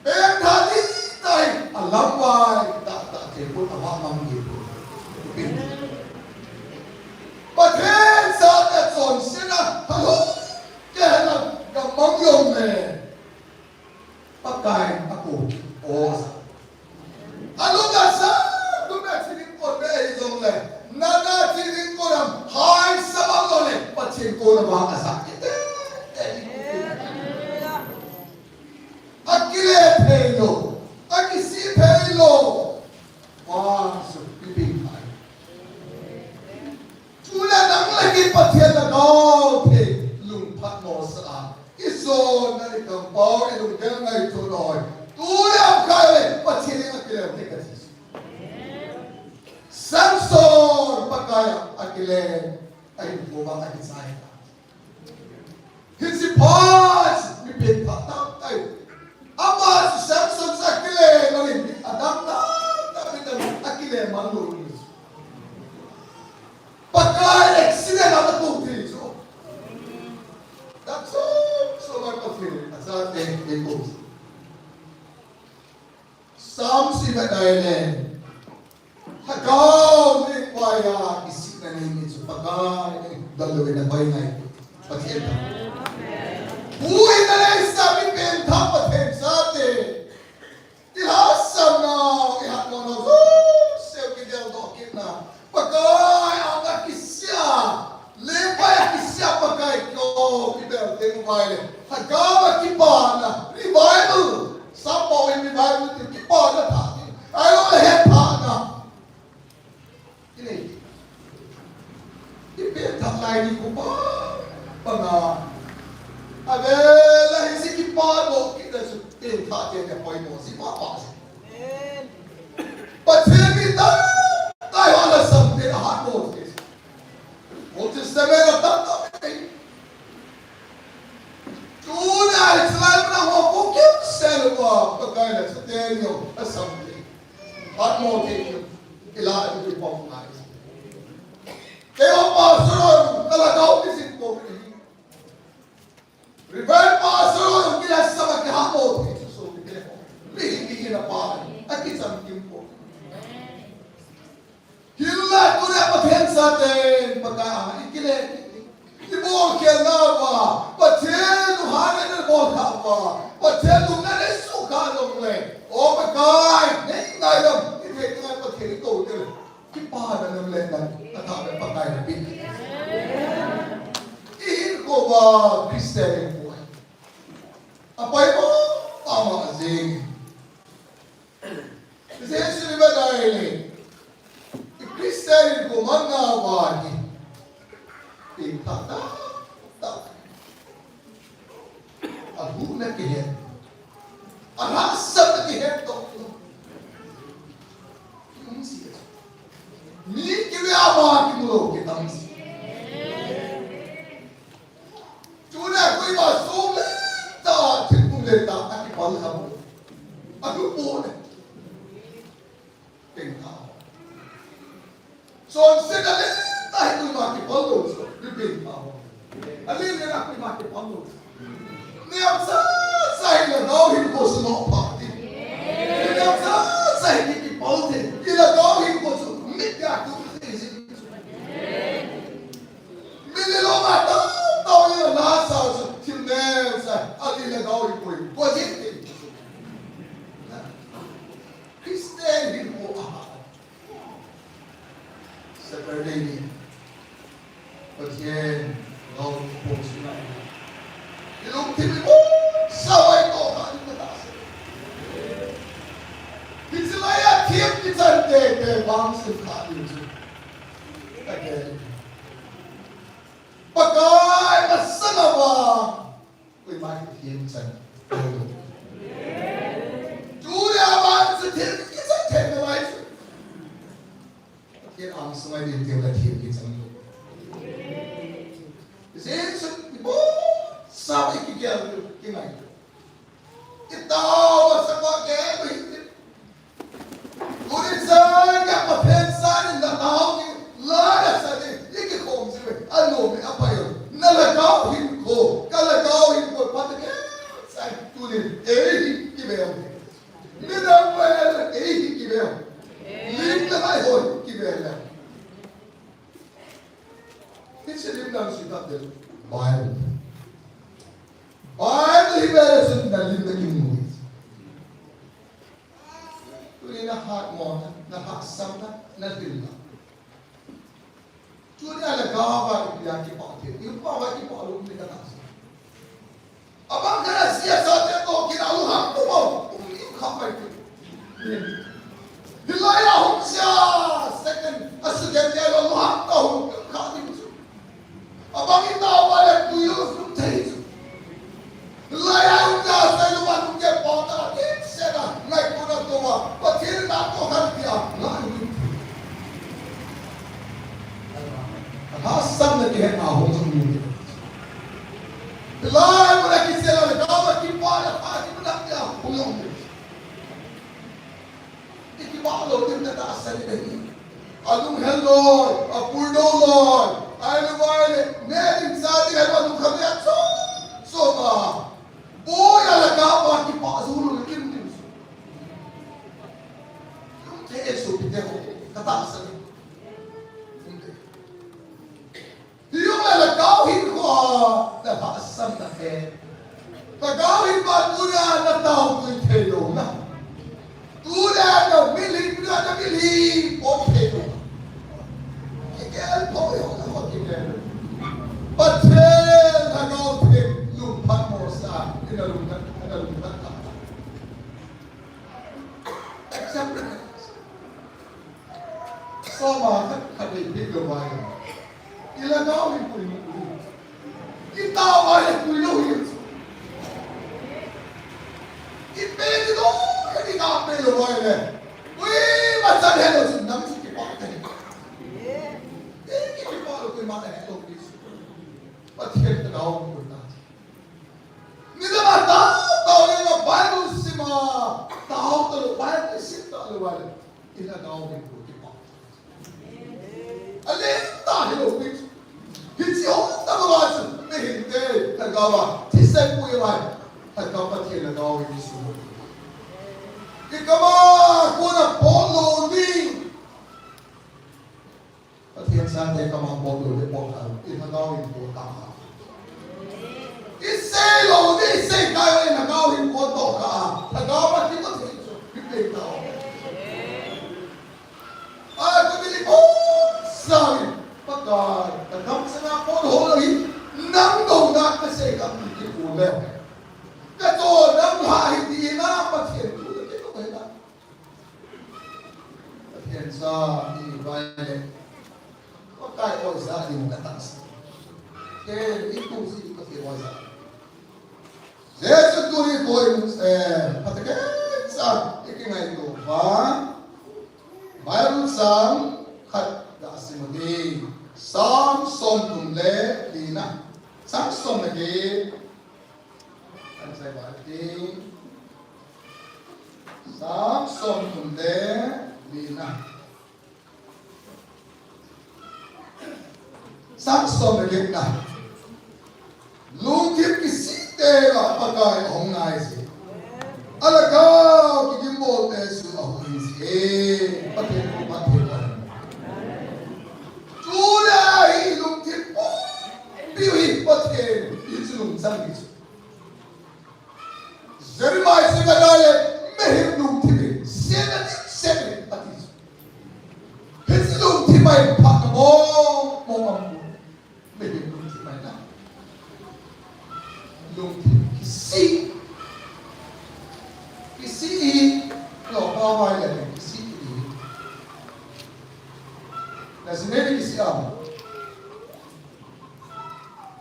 Pengtha ding tah hi alamvai tahtah theipu, amang theipu. Pathen chate chonsetna, halou, kehna, gamang jong le. Pakai a kou kit o. Alung asa, tuna thi ding kon be ahi jongle, nana thi ding kon ham, haisa bang lou le, Pathen kona vang asa. Akile thei lou, akisih thei lou. Vang su, ipi thei. Tuna nang le kei Pathen Lhagao Theng lungphatmo sa a, i jonna i kampao, i lunggel ngaito noi. Tuna a kai le Pathen in akile thei kati. Samson Pakai a akile, ahin kho vang akichai. Hiche phat, mi pengtha tamtah. Ama chu Samson chu akile, mani, adang tamtah, mi dang, akile. le man lo ni. Pakai accident a ta tou thei chu. That's so, so much of it. That's a thing, thing. Psalm si ba dai le. Lhagao nei paiya kisihna nei ni chu Pakai dal lo in a pai ngai. Pathen ta. Bu in a nei sa mi pen tha Pathen sa te. I lhasam nau, i hatmo nau jouse u kidel doh kit na. Pakai anga kisia, lengpai a kisia Pakai kio kibel teng uvai le. Lhagao a kipana, revival. Sappao in revival ti kipana tha. Ahilou le hetthahna. I nei. I pen thah lai ni khu pa, pa nga. Avel a hiche kipa doh kit na chu pen thah te ne poimo ji pa pa ji. Pathen mi tamtah ho lhasam te ahat mo te. Old Testament a tamtah te. Tuna hiche lai mun a ho ko keu sel uva Pakai lhasam te ni ho lhasam te. Hat mo thei, i la i pom ngai. Kei o pastor o, ka lhagao kisit po kei. Reverend pastor o, kei la sama kei hat mo thei, so kei. Mi hi kei na pa, a kicham kim po. Hinla tuna Pathen sa te, Pakai a, i kile. I bol khel nauva, Pathen u hana i bol khauva, Pathen lungna nei suhkhah jongle, o Pakai, nei ngai lam, i thei ngai Pathen i tou te le, kipana nam le nam, a tha le Pakai na pi. I hinkho uva Christian hinkho. A pai mo, ama a jing. Jesu ni ba dai le. I Christian in ko man na ba ni. Pen thah ta, ta. A hu na kihe. A lhasam na kihe to. Ki um si. Mi kive a ba kimu lou kitam si. Tuna koima song lentah, thingphung lentah, akipal kha bou. Anu bou le. Pen thah. Chonsetna lentah hi koima kipal lou chu, pen thah. Alen len a koima kipal lou. Neocha cha hi lhagao hinkho chu nompha ti. Neocha cha hi kipal ti. Lhagao hinkho chu mit a tu ti. Mi lilou a tamtah in ana sa chu thil neocha, a lilhagao in koi, koi jin tin. Christian hinkho a. Saturday ni. Pathen lhagao hinkho chu ngai. I lungthim i bol sa vai to kha in ka ta se. Hiche lai a thiem kichan tete vang sim kha ding chu. Again. Pakai masang a vang, koima kithiem chan. Tuni a vang chu thiem kichan thei nalai chu. Pathen angsunga i ding teng le thiem kichan lou. Jesu i bol sa i kigel kingai. I tao masang uva kei ko hi. Tuni chan gei Pathen san in na tao ni, la na sa ni, i kikhom ji ve, a nom i a pai o. Na lhagao hinkho, ka lhagao hinkho, Pathen san tunin, ei hi kive o. Midang pai na ei hi kive o. Lim le mai ho kive le. Hiche lim dang sui tah ding. Bible. Bible hi ve le chun na lim na kimu. Tuni na hatmo na, na lhasam na, na lhilna. Tuni a lhagao a ipi a kipah thei. Ipi a kipah lou ni ka ta. Abang kana sia sa te to kina lu ham tu mo. Um, um, kham mai tu. Hilai a hung sia second, a second te lo lu ham to hung kham ni chu. Abang i tao ba le tu yo sum thei chu. Hilai a hung sia sa lu ba tu ke pa ta ki se da ngai ko na to ba. Pathen na to khan pia ngai ni. Lhasam na kihetna hung jong ni. Lai mun a kisel a le, ka ba kipa le, pa kipa le, hung jong ni. I kipa lou ding na ta Alung hel loi, apul do loi, ahilou vai le, ne ding cha ding ahilou, alung kham le achom chom a. Boi a la ka ba kipah jou lou le kim ding. Kum the e sopite ho, ka tahsan e. Kum the. Hijongle lhagao hinkho a na lhahsamna he. Lhagao hinkho a tuna na taotui thei lou na. Tuna na mitlhi, tuna na mitlhi, pom thei lou. Kigel poi ho na ho kigel. Pathen Lhagao Theng lungphat mo sa, ina lungphat, ina lungphat ta. Example. Soma khat khat dei peh lou vai. I lhagao hi pui lou hi. I tao vai le pui lou hi. I pe di lou, i na pe lou vai le. Ui, ma chan he lou sin nam si kipah te. I kipah lou kui ma he lou ki. Pathen Lhagao pui ta. Nidang a tao, tao leng a Bible sim a, tao talou, Bible sim talou vai le. I lhagao hi pui kipah. Alen ta hilou pi. Hiche hung tobang a chu, mihem te, lhagao a, thisan pui vai. Lhagao Pathen Lhagao hi sum. I kama, kona pot lou ding. Pathen chate kama pot lou le pot kha, i lhagao hi pot kha. I sei lou ding, i sei kai lou, i lhagao hi pot kha. Lhagao Pathen pot kha, i pe ta. A, ka mitlhi pon sa in, Pakai, ka gamsung a pon ho lou hi, nang douna ka sei ka mitlhi pon le. Ka chol nang lha hi ti na Pathen thu ka kito ka hi na. Pathen cha i vai le. Pakai oija ding ka tahsan. Ke i tu si Pathen oija. Jesu tuni koi, eh, phatah kei cha, i kingaito uva. Bible chang khat ga sim u hite. Psalm som thum le lina. Psalm som le li. Kan sai ba ti. Psalm som thum le lina. Psalm som le lina. Lungthim kisih teng a Pakai ahung ngai jin. A lhagao kigimbol te chu ahung in jin. Pathen, Pathen. Chule hi lungthim pumpi hi Pathen, hichu lungchang hi chu. Jeremiah sing a dai le, mihem lungthim hi, siatna ding siatna ati. Hiche lungthim a hi phatna mong mong aum. Mihem lungthim a hi na. Lungthim kisih. Kisih hi, lo pa vai le kisih hi. Na sine kisih a.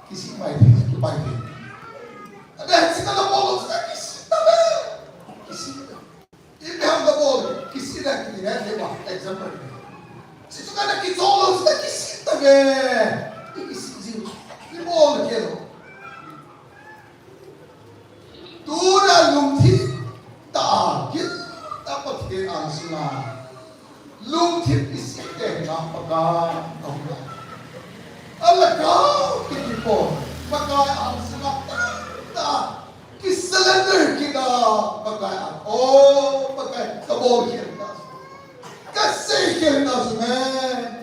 Kisih mai thei, kipai thei. Ada sika na bol, sika kisih ta be. Kisih. Ipi ham na bol, kisih na kiti na, de ba, example. Sika na kichol, sika kisih ta be. Kisih jing. Kibol kei lou. Tuna lungthim tah a, giltah a Pathen angsunga lungthim kisih teng a Pakai ahung a. A lhagao kiti po, Pakai angsunga tamtah a kisurrender kit a Pakai a. O Pakai, kabol kit ta. Kasei kit ta chu me,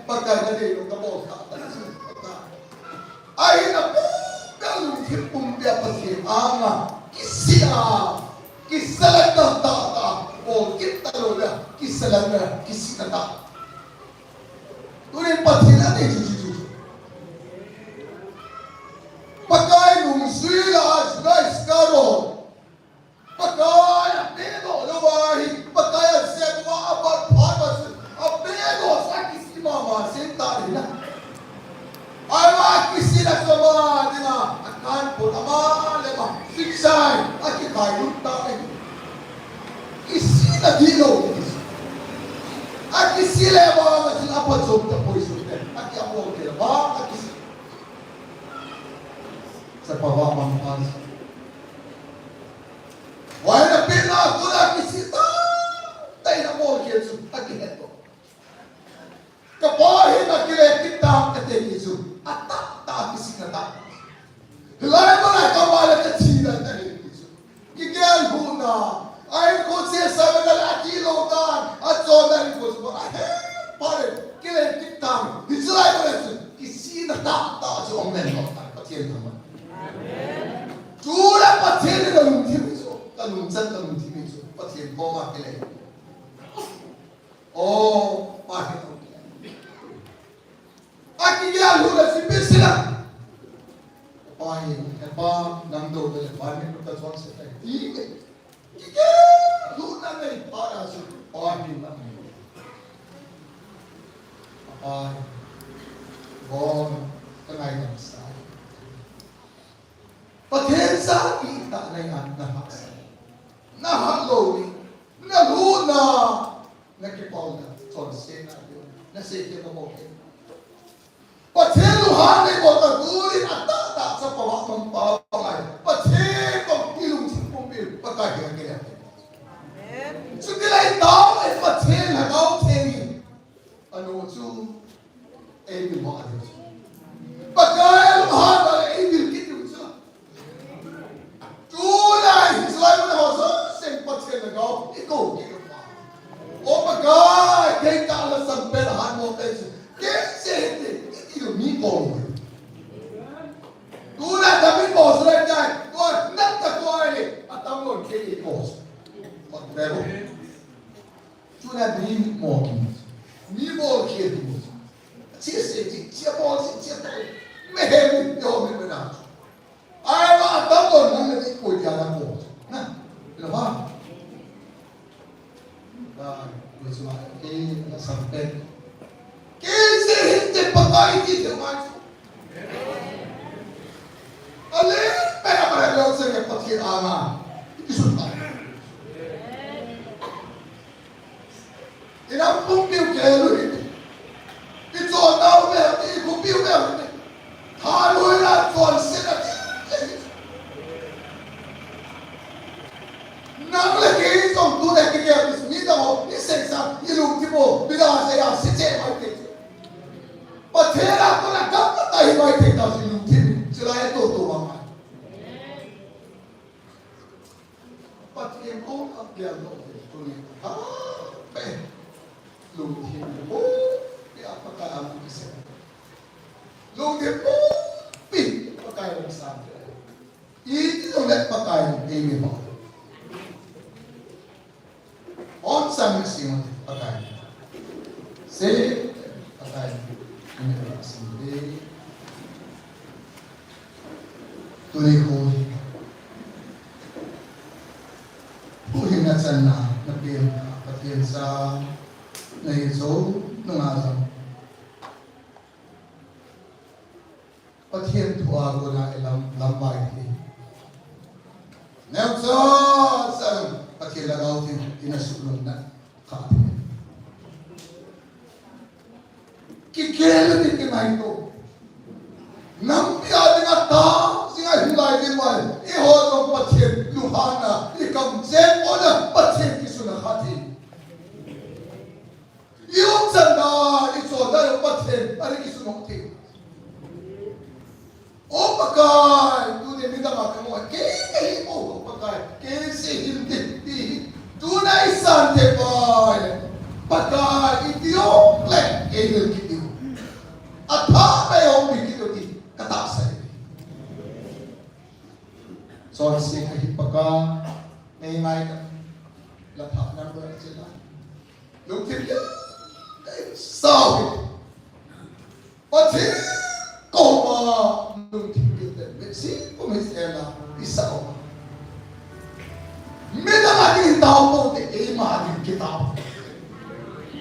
Pakai nadei lou kabol ta. Pakai. Ahin a pumpi a lungthim pumpi a Pathen anga kisih a, kisurrender tah tah, bol kit talou le, kisurrender, kisih tah tah. Tunin Pathen anei chu chu chu. Pakai nungjui la a Judas Iscariot. Pakai a pedoh lou ahi, Pakai a sep uva, a bat phat uva chu, a pedoh sa kisih mama seh ta ding na. Ahivang kisih na chu ama dinga, a kan pon ama le ama, siksai, a kikhai lut ta ding. Kisih na dihlou. A kisih le ama, a kisih a pachom ta poi su te, a ki a pon te ama, a kisih. Sa pa va mang pa. Vai na pina ko na kisih ta, tai na bol ke chu, a kihet ko. Hiche lai a chu kisihna tahtah chu um lou tai, Pathen thangvah. Chule Pathen in alungthim chu, kalungchan, kalungthim chu Pathen koma kilei. O, Pa hi, akigel lhun a chu ipi asei a? Pa hi, He Pa, nang dou tale, Pa, min kachonse tai, ati. Kigel lhun a nei phat a chu, Pa hi, nang. Pa hi, bon, kangaidam sa. Pathen sanga itah nei a, nahahsa. Nahat lou ni, nalhunna, nakipana, chonsetna, nasei kei kabol kei. Pathen lunghan nei bol ta, tunin atahtah chapa vahmang pa ngai. Pathen kong ilungthim pumpi, Pakai hi akile. Chuti lai tah le Pathen Lhagao Theng in. Anu chu, eimil ho a ding chu. Pakai lunghan a le eimil kit ding chu. Tulai hi Israel mun ho jouse Pathen Lhagao, ikou kit u. O Pakai, kei tah le sang pen a hat mo te chu. Kei se te, i ti mi ko. Tulai ta mi ko Israel dai, ko nang ta ko ai le, atam lo kei ko. Ko te lo. Chule mi mo kit. Mi mo kit. Chia se, chia, chia mo se, chia mo. Me he mi yo mi me na. Ai ma ta mo na me ti ko ya na mo. Na. Lo ha. Ai, ko chua ke na sam pe. Kei se hin te Pakai ti te mai. Ale pe a ba lo se ke Pathen a na. Ki sun ta. Inam pumpiu kei lou hite. Ichonau ve hite, ikhopiu ve hite. Thalui la chonset ati. Nang le kei jong tuni kei kei a business mi dang ho, isei sa, ilungthim ho, mi dang a sei a, sei che mai te. Pathen a kona gam khat ahi mai thei ta, ilungthim, chulai to to vang mai. Pathen koma gel doh te tuni. Ha, pe. Lungthim pumpi a Pakai a kisei. Lungthim pumpi Pakai a kisei. Iti jongle Pakai in eimi bol. Hon sang sing Pakai. Se Pakai in eimi bol. Tuni kho hi, huhhingna channa, na pen, Pathen cha, na hi jou, nunga jong. Pathen thu a kona i lam, lam vai hi. Neocha, cha, Pathen Lhagao Theng, ina suhlunna. Kha. Kikele ni kinai to. Nampi a dinga ta, dinga hilai ding vai. Eiho jong Pathen lunghanna, i kamcheng ona Pathen kisuna kha thei. I umchan da, i chon da, i Pathen, ani kisun thei. O Pakai, tuni midang a kamo, kei kahi mo, Pakai, kei se hin ti, ti. Tuna i san te pai le. Pakai, i ti o le, kei le ki ti o. Atha pe o mi ki ti, ka ta sai. Chonse kahi Pakai, nei ngai ka. La pha na ko chila. Lungthim ya, sao. Pathen koma lungthim kit le, mitsi kum hi sela, i sao. Midang a ding tao mo te, eima ding kitao.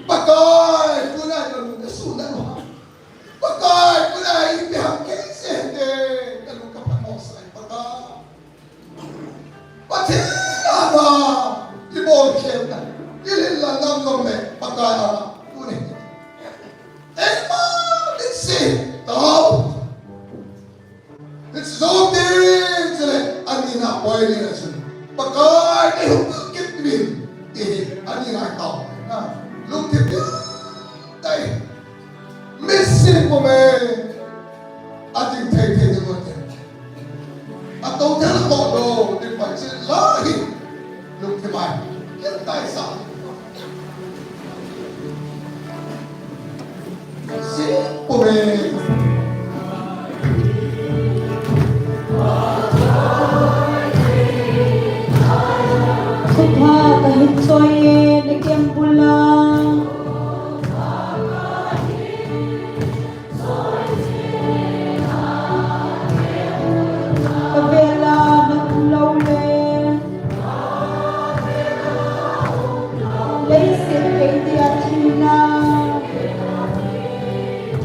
Pakai, tuna ka lung ka suna mo. Pakai, tuna i pe ham ke se te, ka lung ka pha mo sai, Pakai. Pathen a na, i bol khel na, i lhin la nam nom le, Pakai a na, tuni. Eima, mitsi, tao. Mitsi zo te, chule, ani na poi ni na chun. Pakai, i hung kit min, i, ani na tao. Simple. Thupha kahin choi e, na keng bula. Ka vela na um lou le. Leiset kei dia thina.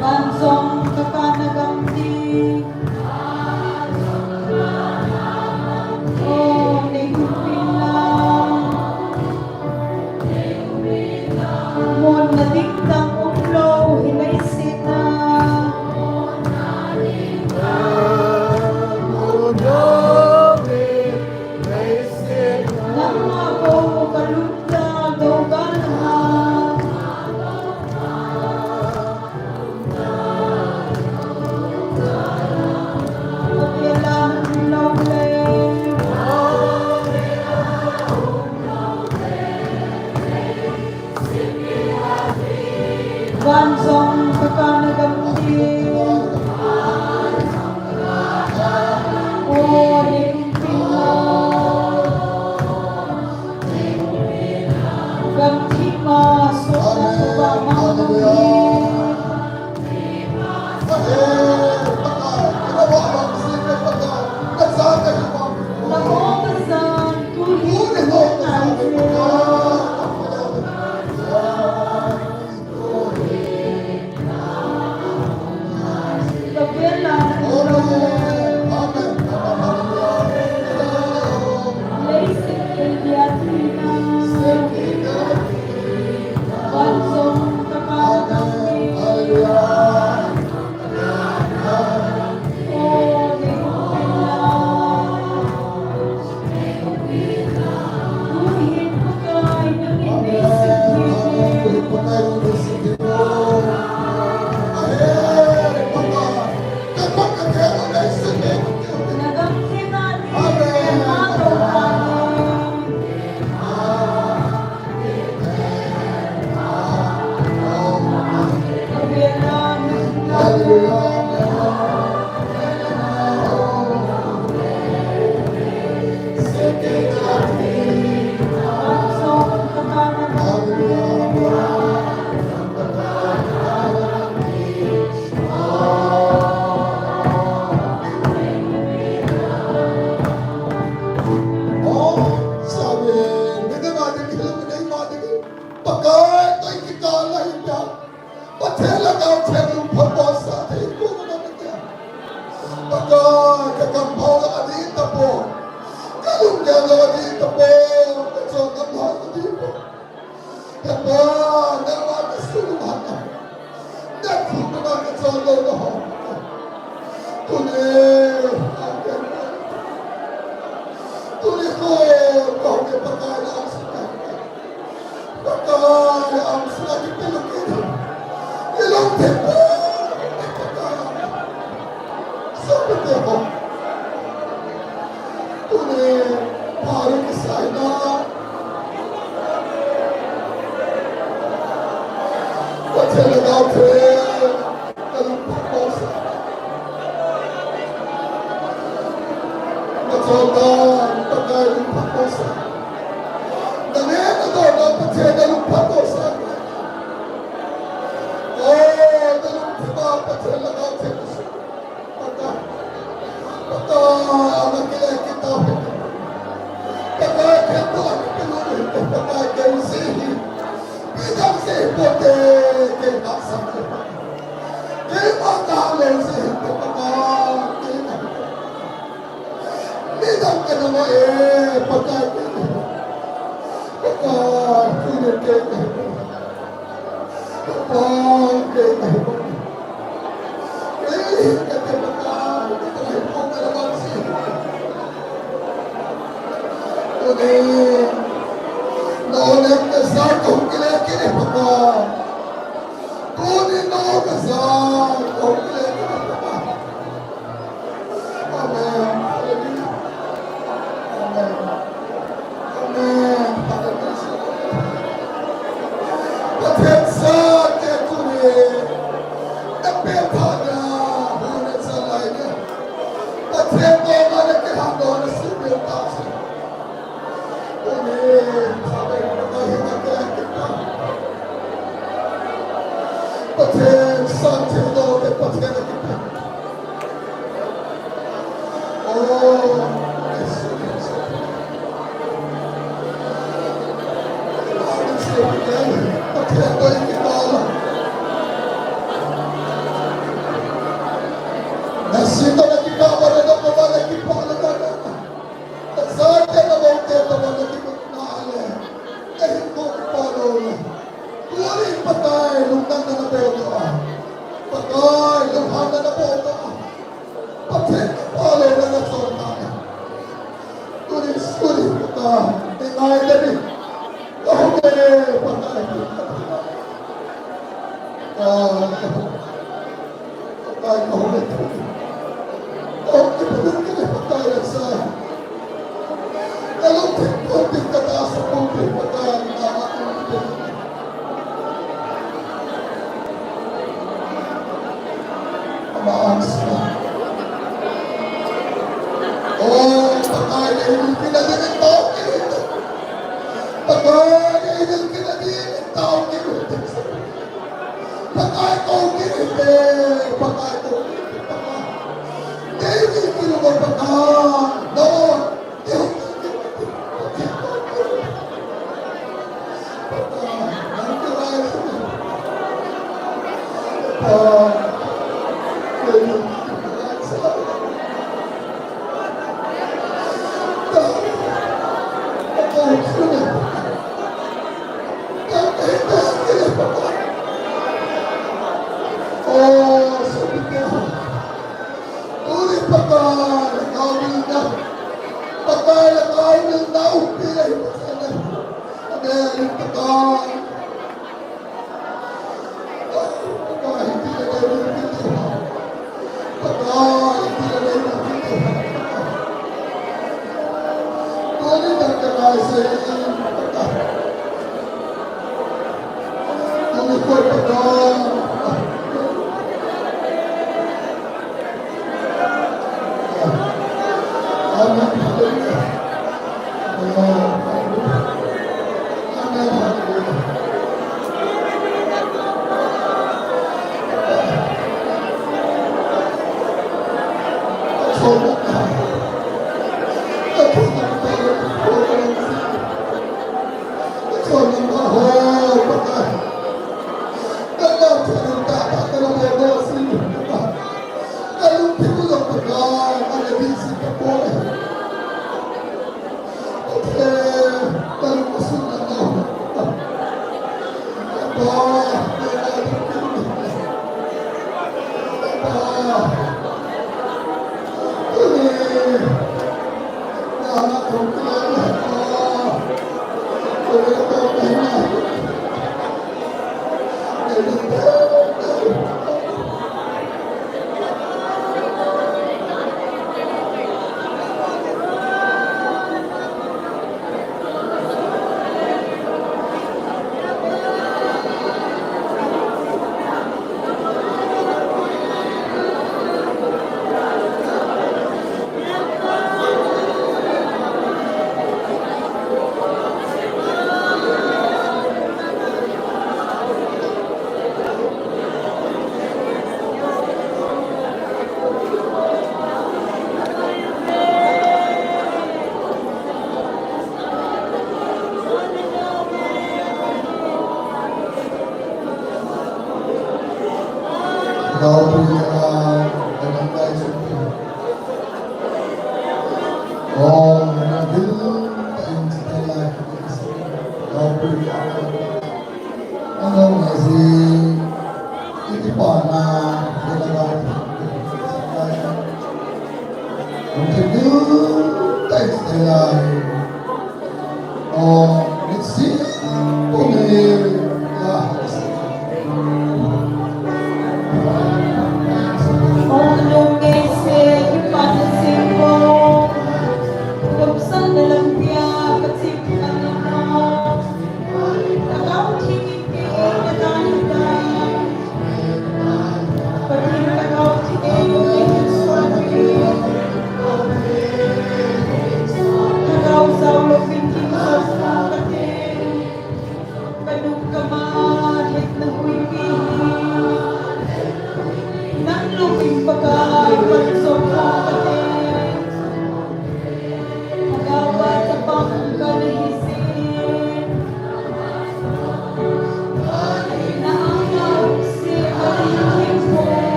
Van jong ka kana gam ding. O, nei um in lang. Monna ding dang um lou hi leiset a. Nangma bou ka lungdal dou gal ha. Van jong ka kana gam ding. O, nei um in lang. Gam thim a sotna thupha mang ding. Pakai toh i kikah a hi pia. Pathen lhagao theng lungpha bohsa thei koma na kia. Pakai ka kampau la adih tapon. Ka lunggel la adih tapon. Ka chonlam la adih tapon. He Pa, nangma ka sungha na. Na thu ka ma ka chonlou na ho. Tuni, tuni ko, ko me Pakai na ang sa ka. Pakai, ang sa ki pelo ki. Ilong te pa. Pakai. Sa pa te ho. Tuni, pari ki sai na. Pathen lhagao theng. Ka lungpha bohsa. Ka chondan, Pakai lungpha bohsa. Na neh na don a Pathen na lungpha bohsa. O, na lungthim a Pathen lhagao theng. Pakai. Pakai, ana kile kita. Pakai, kei to ana kile kita. Pakai, kei si. Midang seh pote, kei tahsan e. Keima tahle seh pote Pakai, keima. Midang kana ma e, Pakai keima. Pakai, tuni keima. Pakai, keima. Kei, kei, Pakai, kei, Pakai, Pakai, Pakai. Tuni, no ne ka sa ko kile kile Pakai. Tuni no ka sa ko kile kile Pakai. Amen. Hallelujah. Amen. Amen. Hallelujah. Pathen sa te tuni. Pathen, Pathen, Pathen, Pathen, Pathen. Oh, yes, yes. Pathen, Pathen, Pathen. Nasita na kita, wala na kita, wala na kita. Nasita na kita, wala na kita. Nahin mo kipalo. Tuni Pakai, lungdam na nabol to a. Pakai, lungdam na nabol to a. Pathen, Pakai, lungdam na nabol to a. Tuni, tuni Pakai, ingai dani. Lungdam Pakai. Ah. Pakai, kahung e. Kahung e, Pakai, Pakai, asa. Kalungthim pumpi, katasa pumpi, Pakai, na, na, na. Ama angsa. Oh, Pakai, na, na, na, na, na. Pakai, na, na, na, na, na. Pakai, kong kiti, Pakai, kong kiti, Pakai. David kiti, Pakai. No. Oh, so beautiful. Tuni Pakai, lhagao milna. Pakai, lhagao milna, umpi na hi Pakai. Amen, Pakai. Pakai, hiti na dei, hiti na. Pakai, hiti na dei, hiti na. Tuni Pakai, Pakai.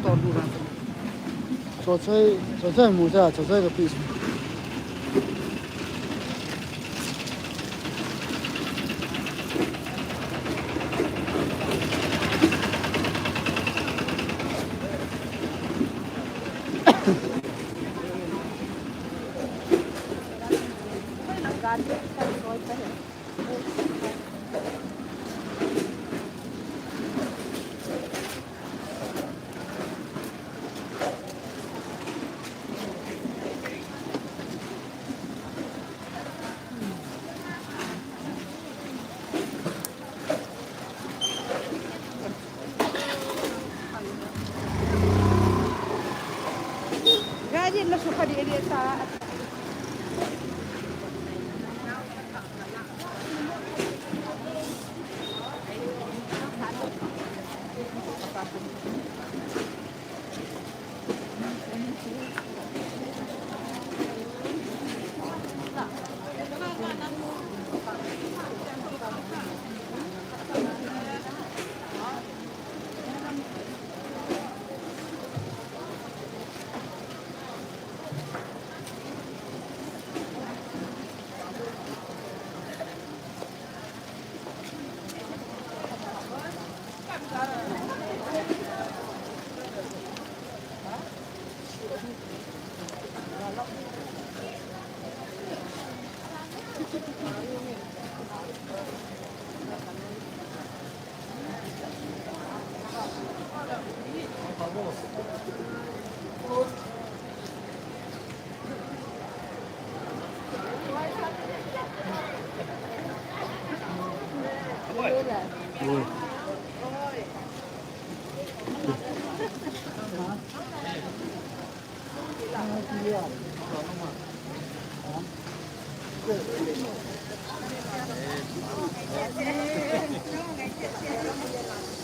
Tol du ra. Chochoi, chochoi mu sa, chochoi ka pi. Gari la suka di area ta.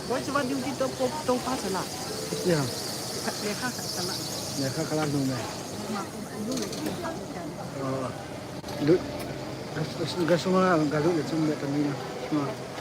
Boi, chuva duty to po, to pa sala. Ya. Lekha kha sala. Lekha kha la nu me. Oh. Lu, gas, gas, gas ma, galu le chum le tamina. Oh.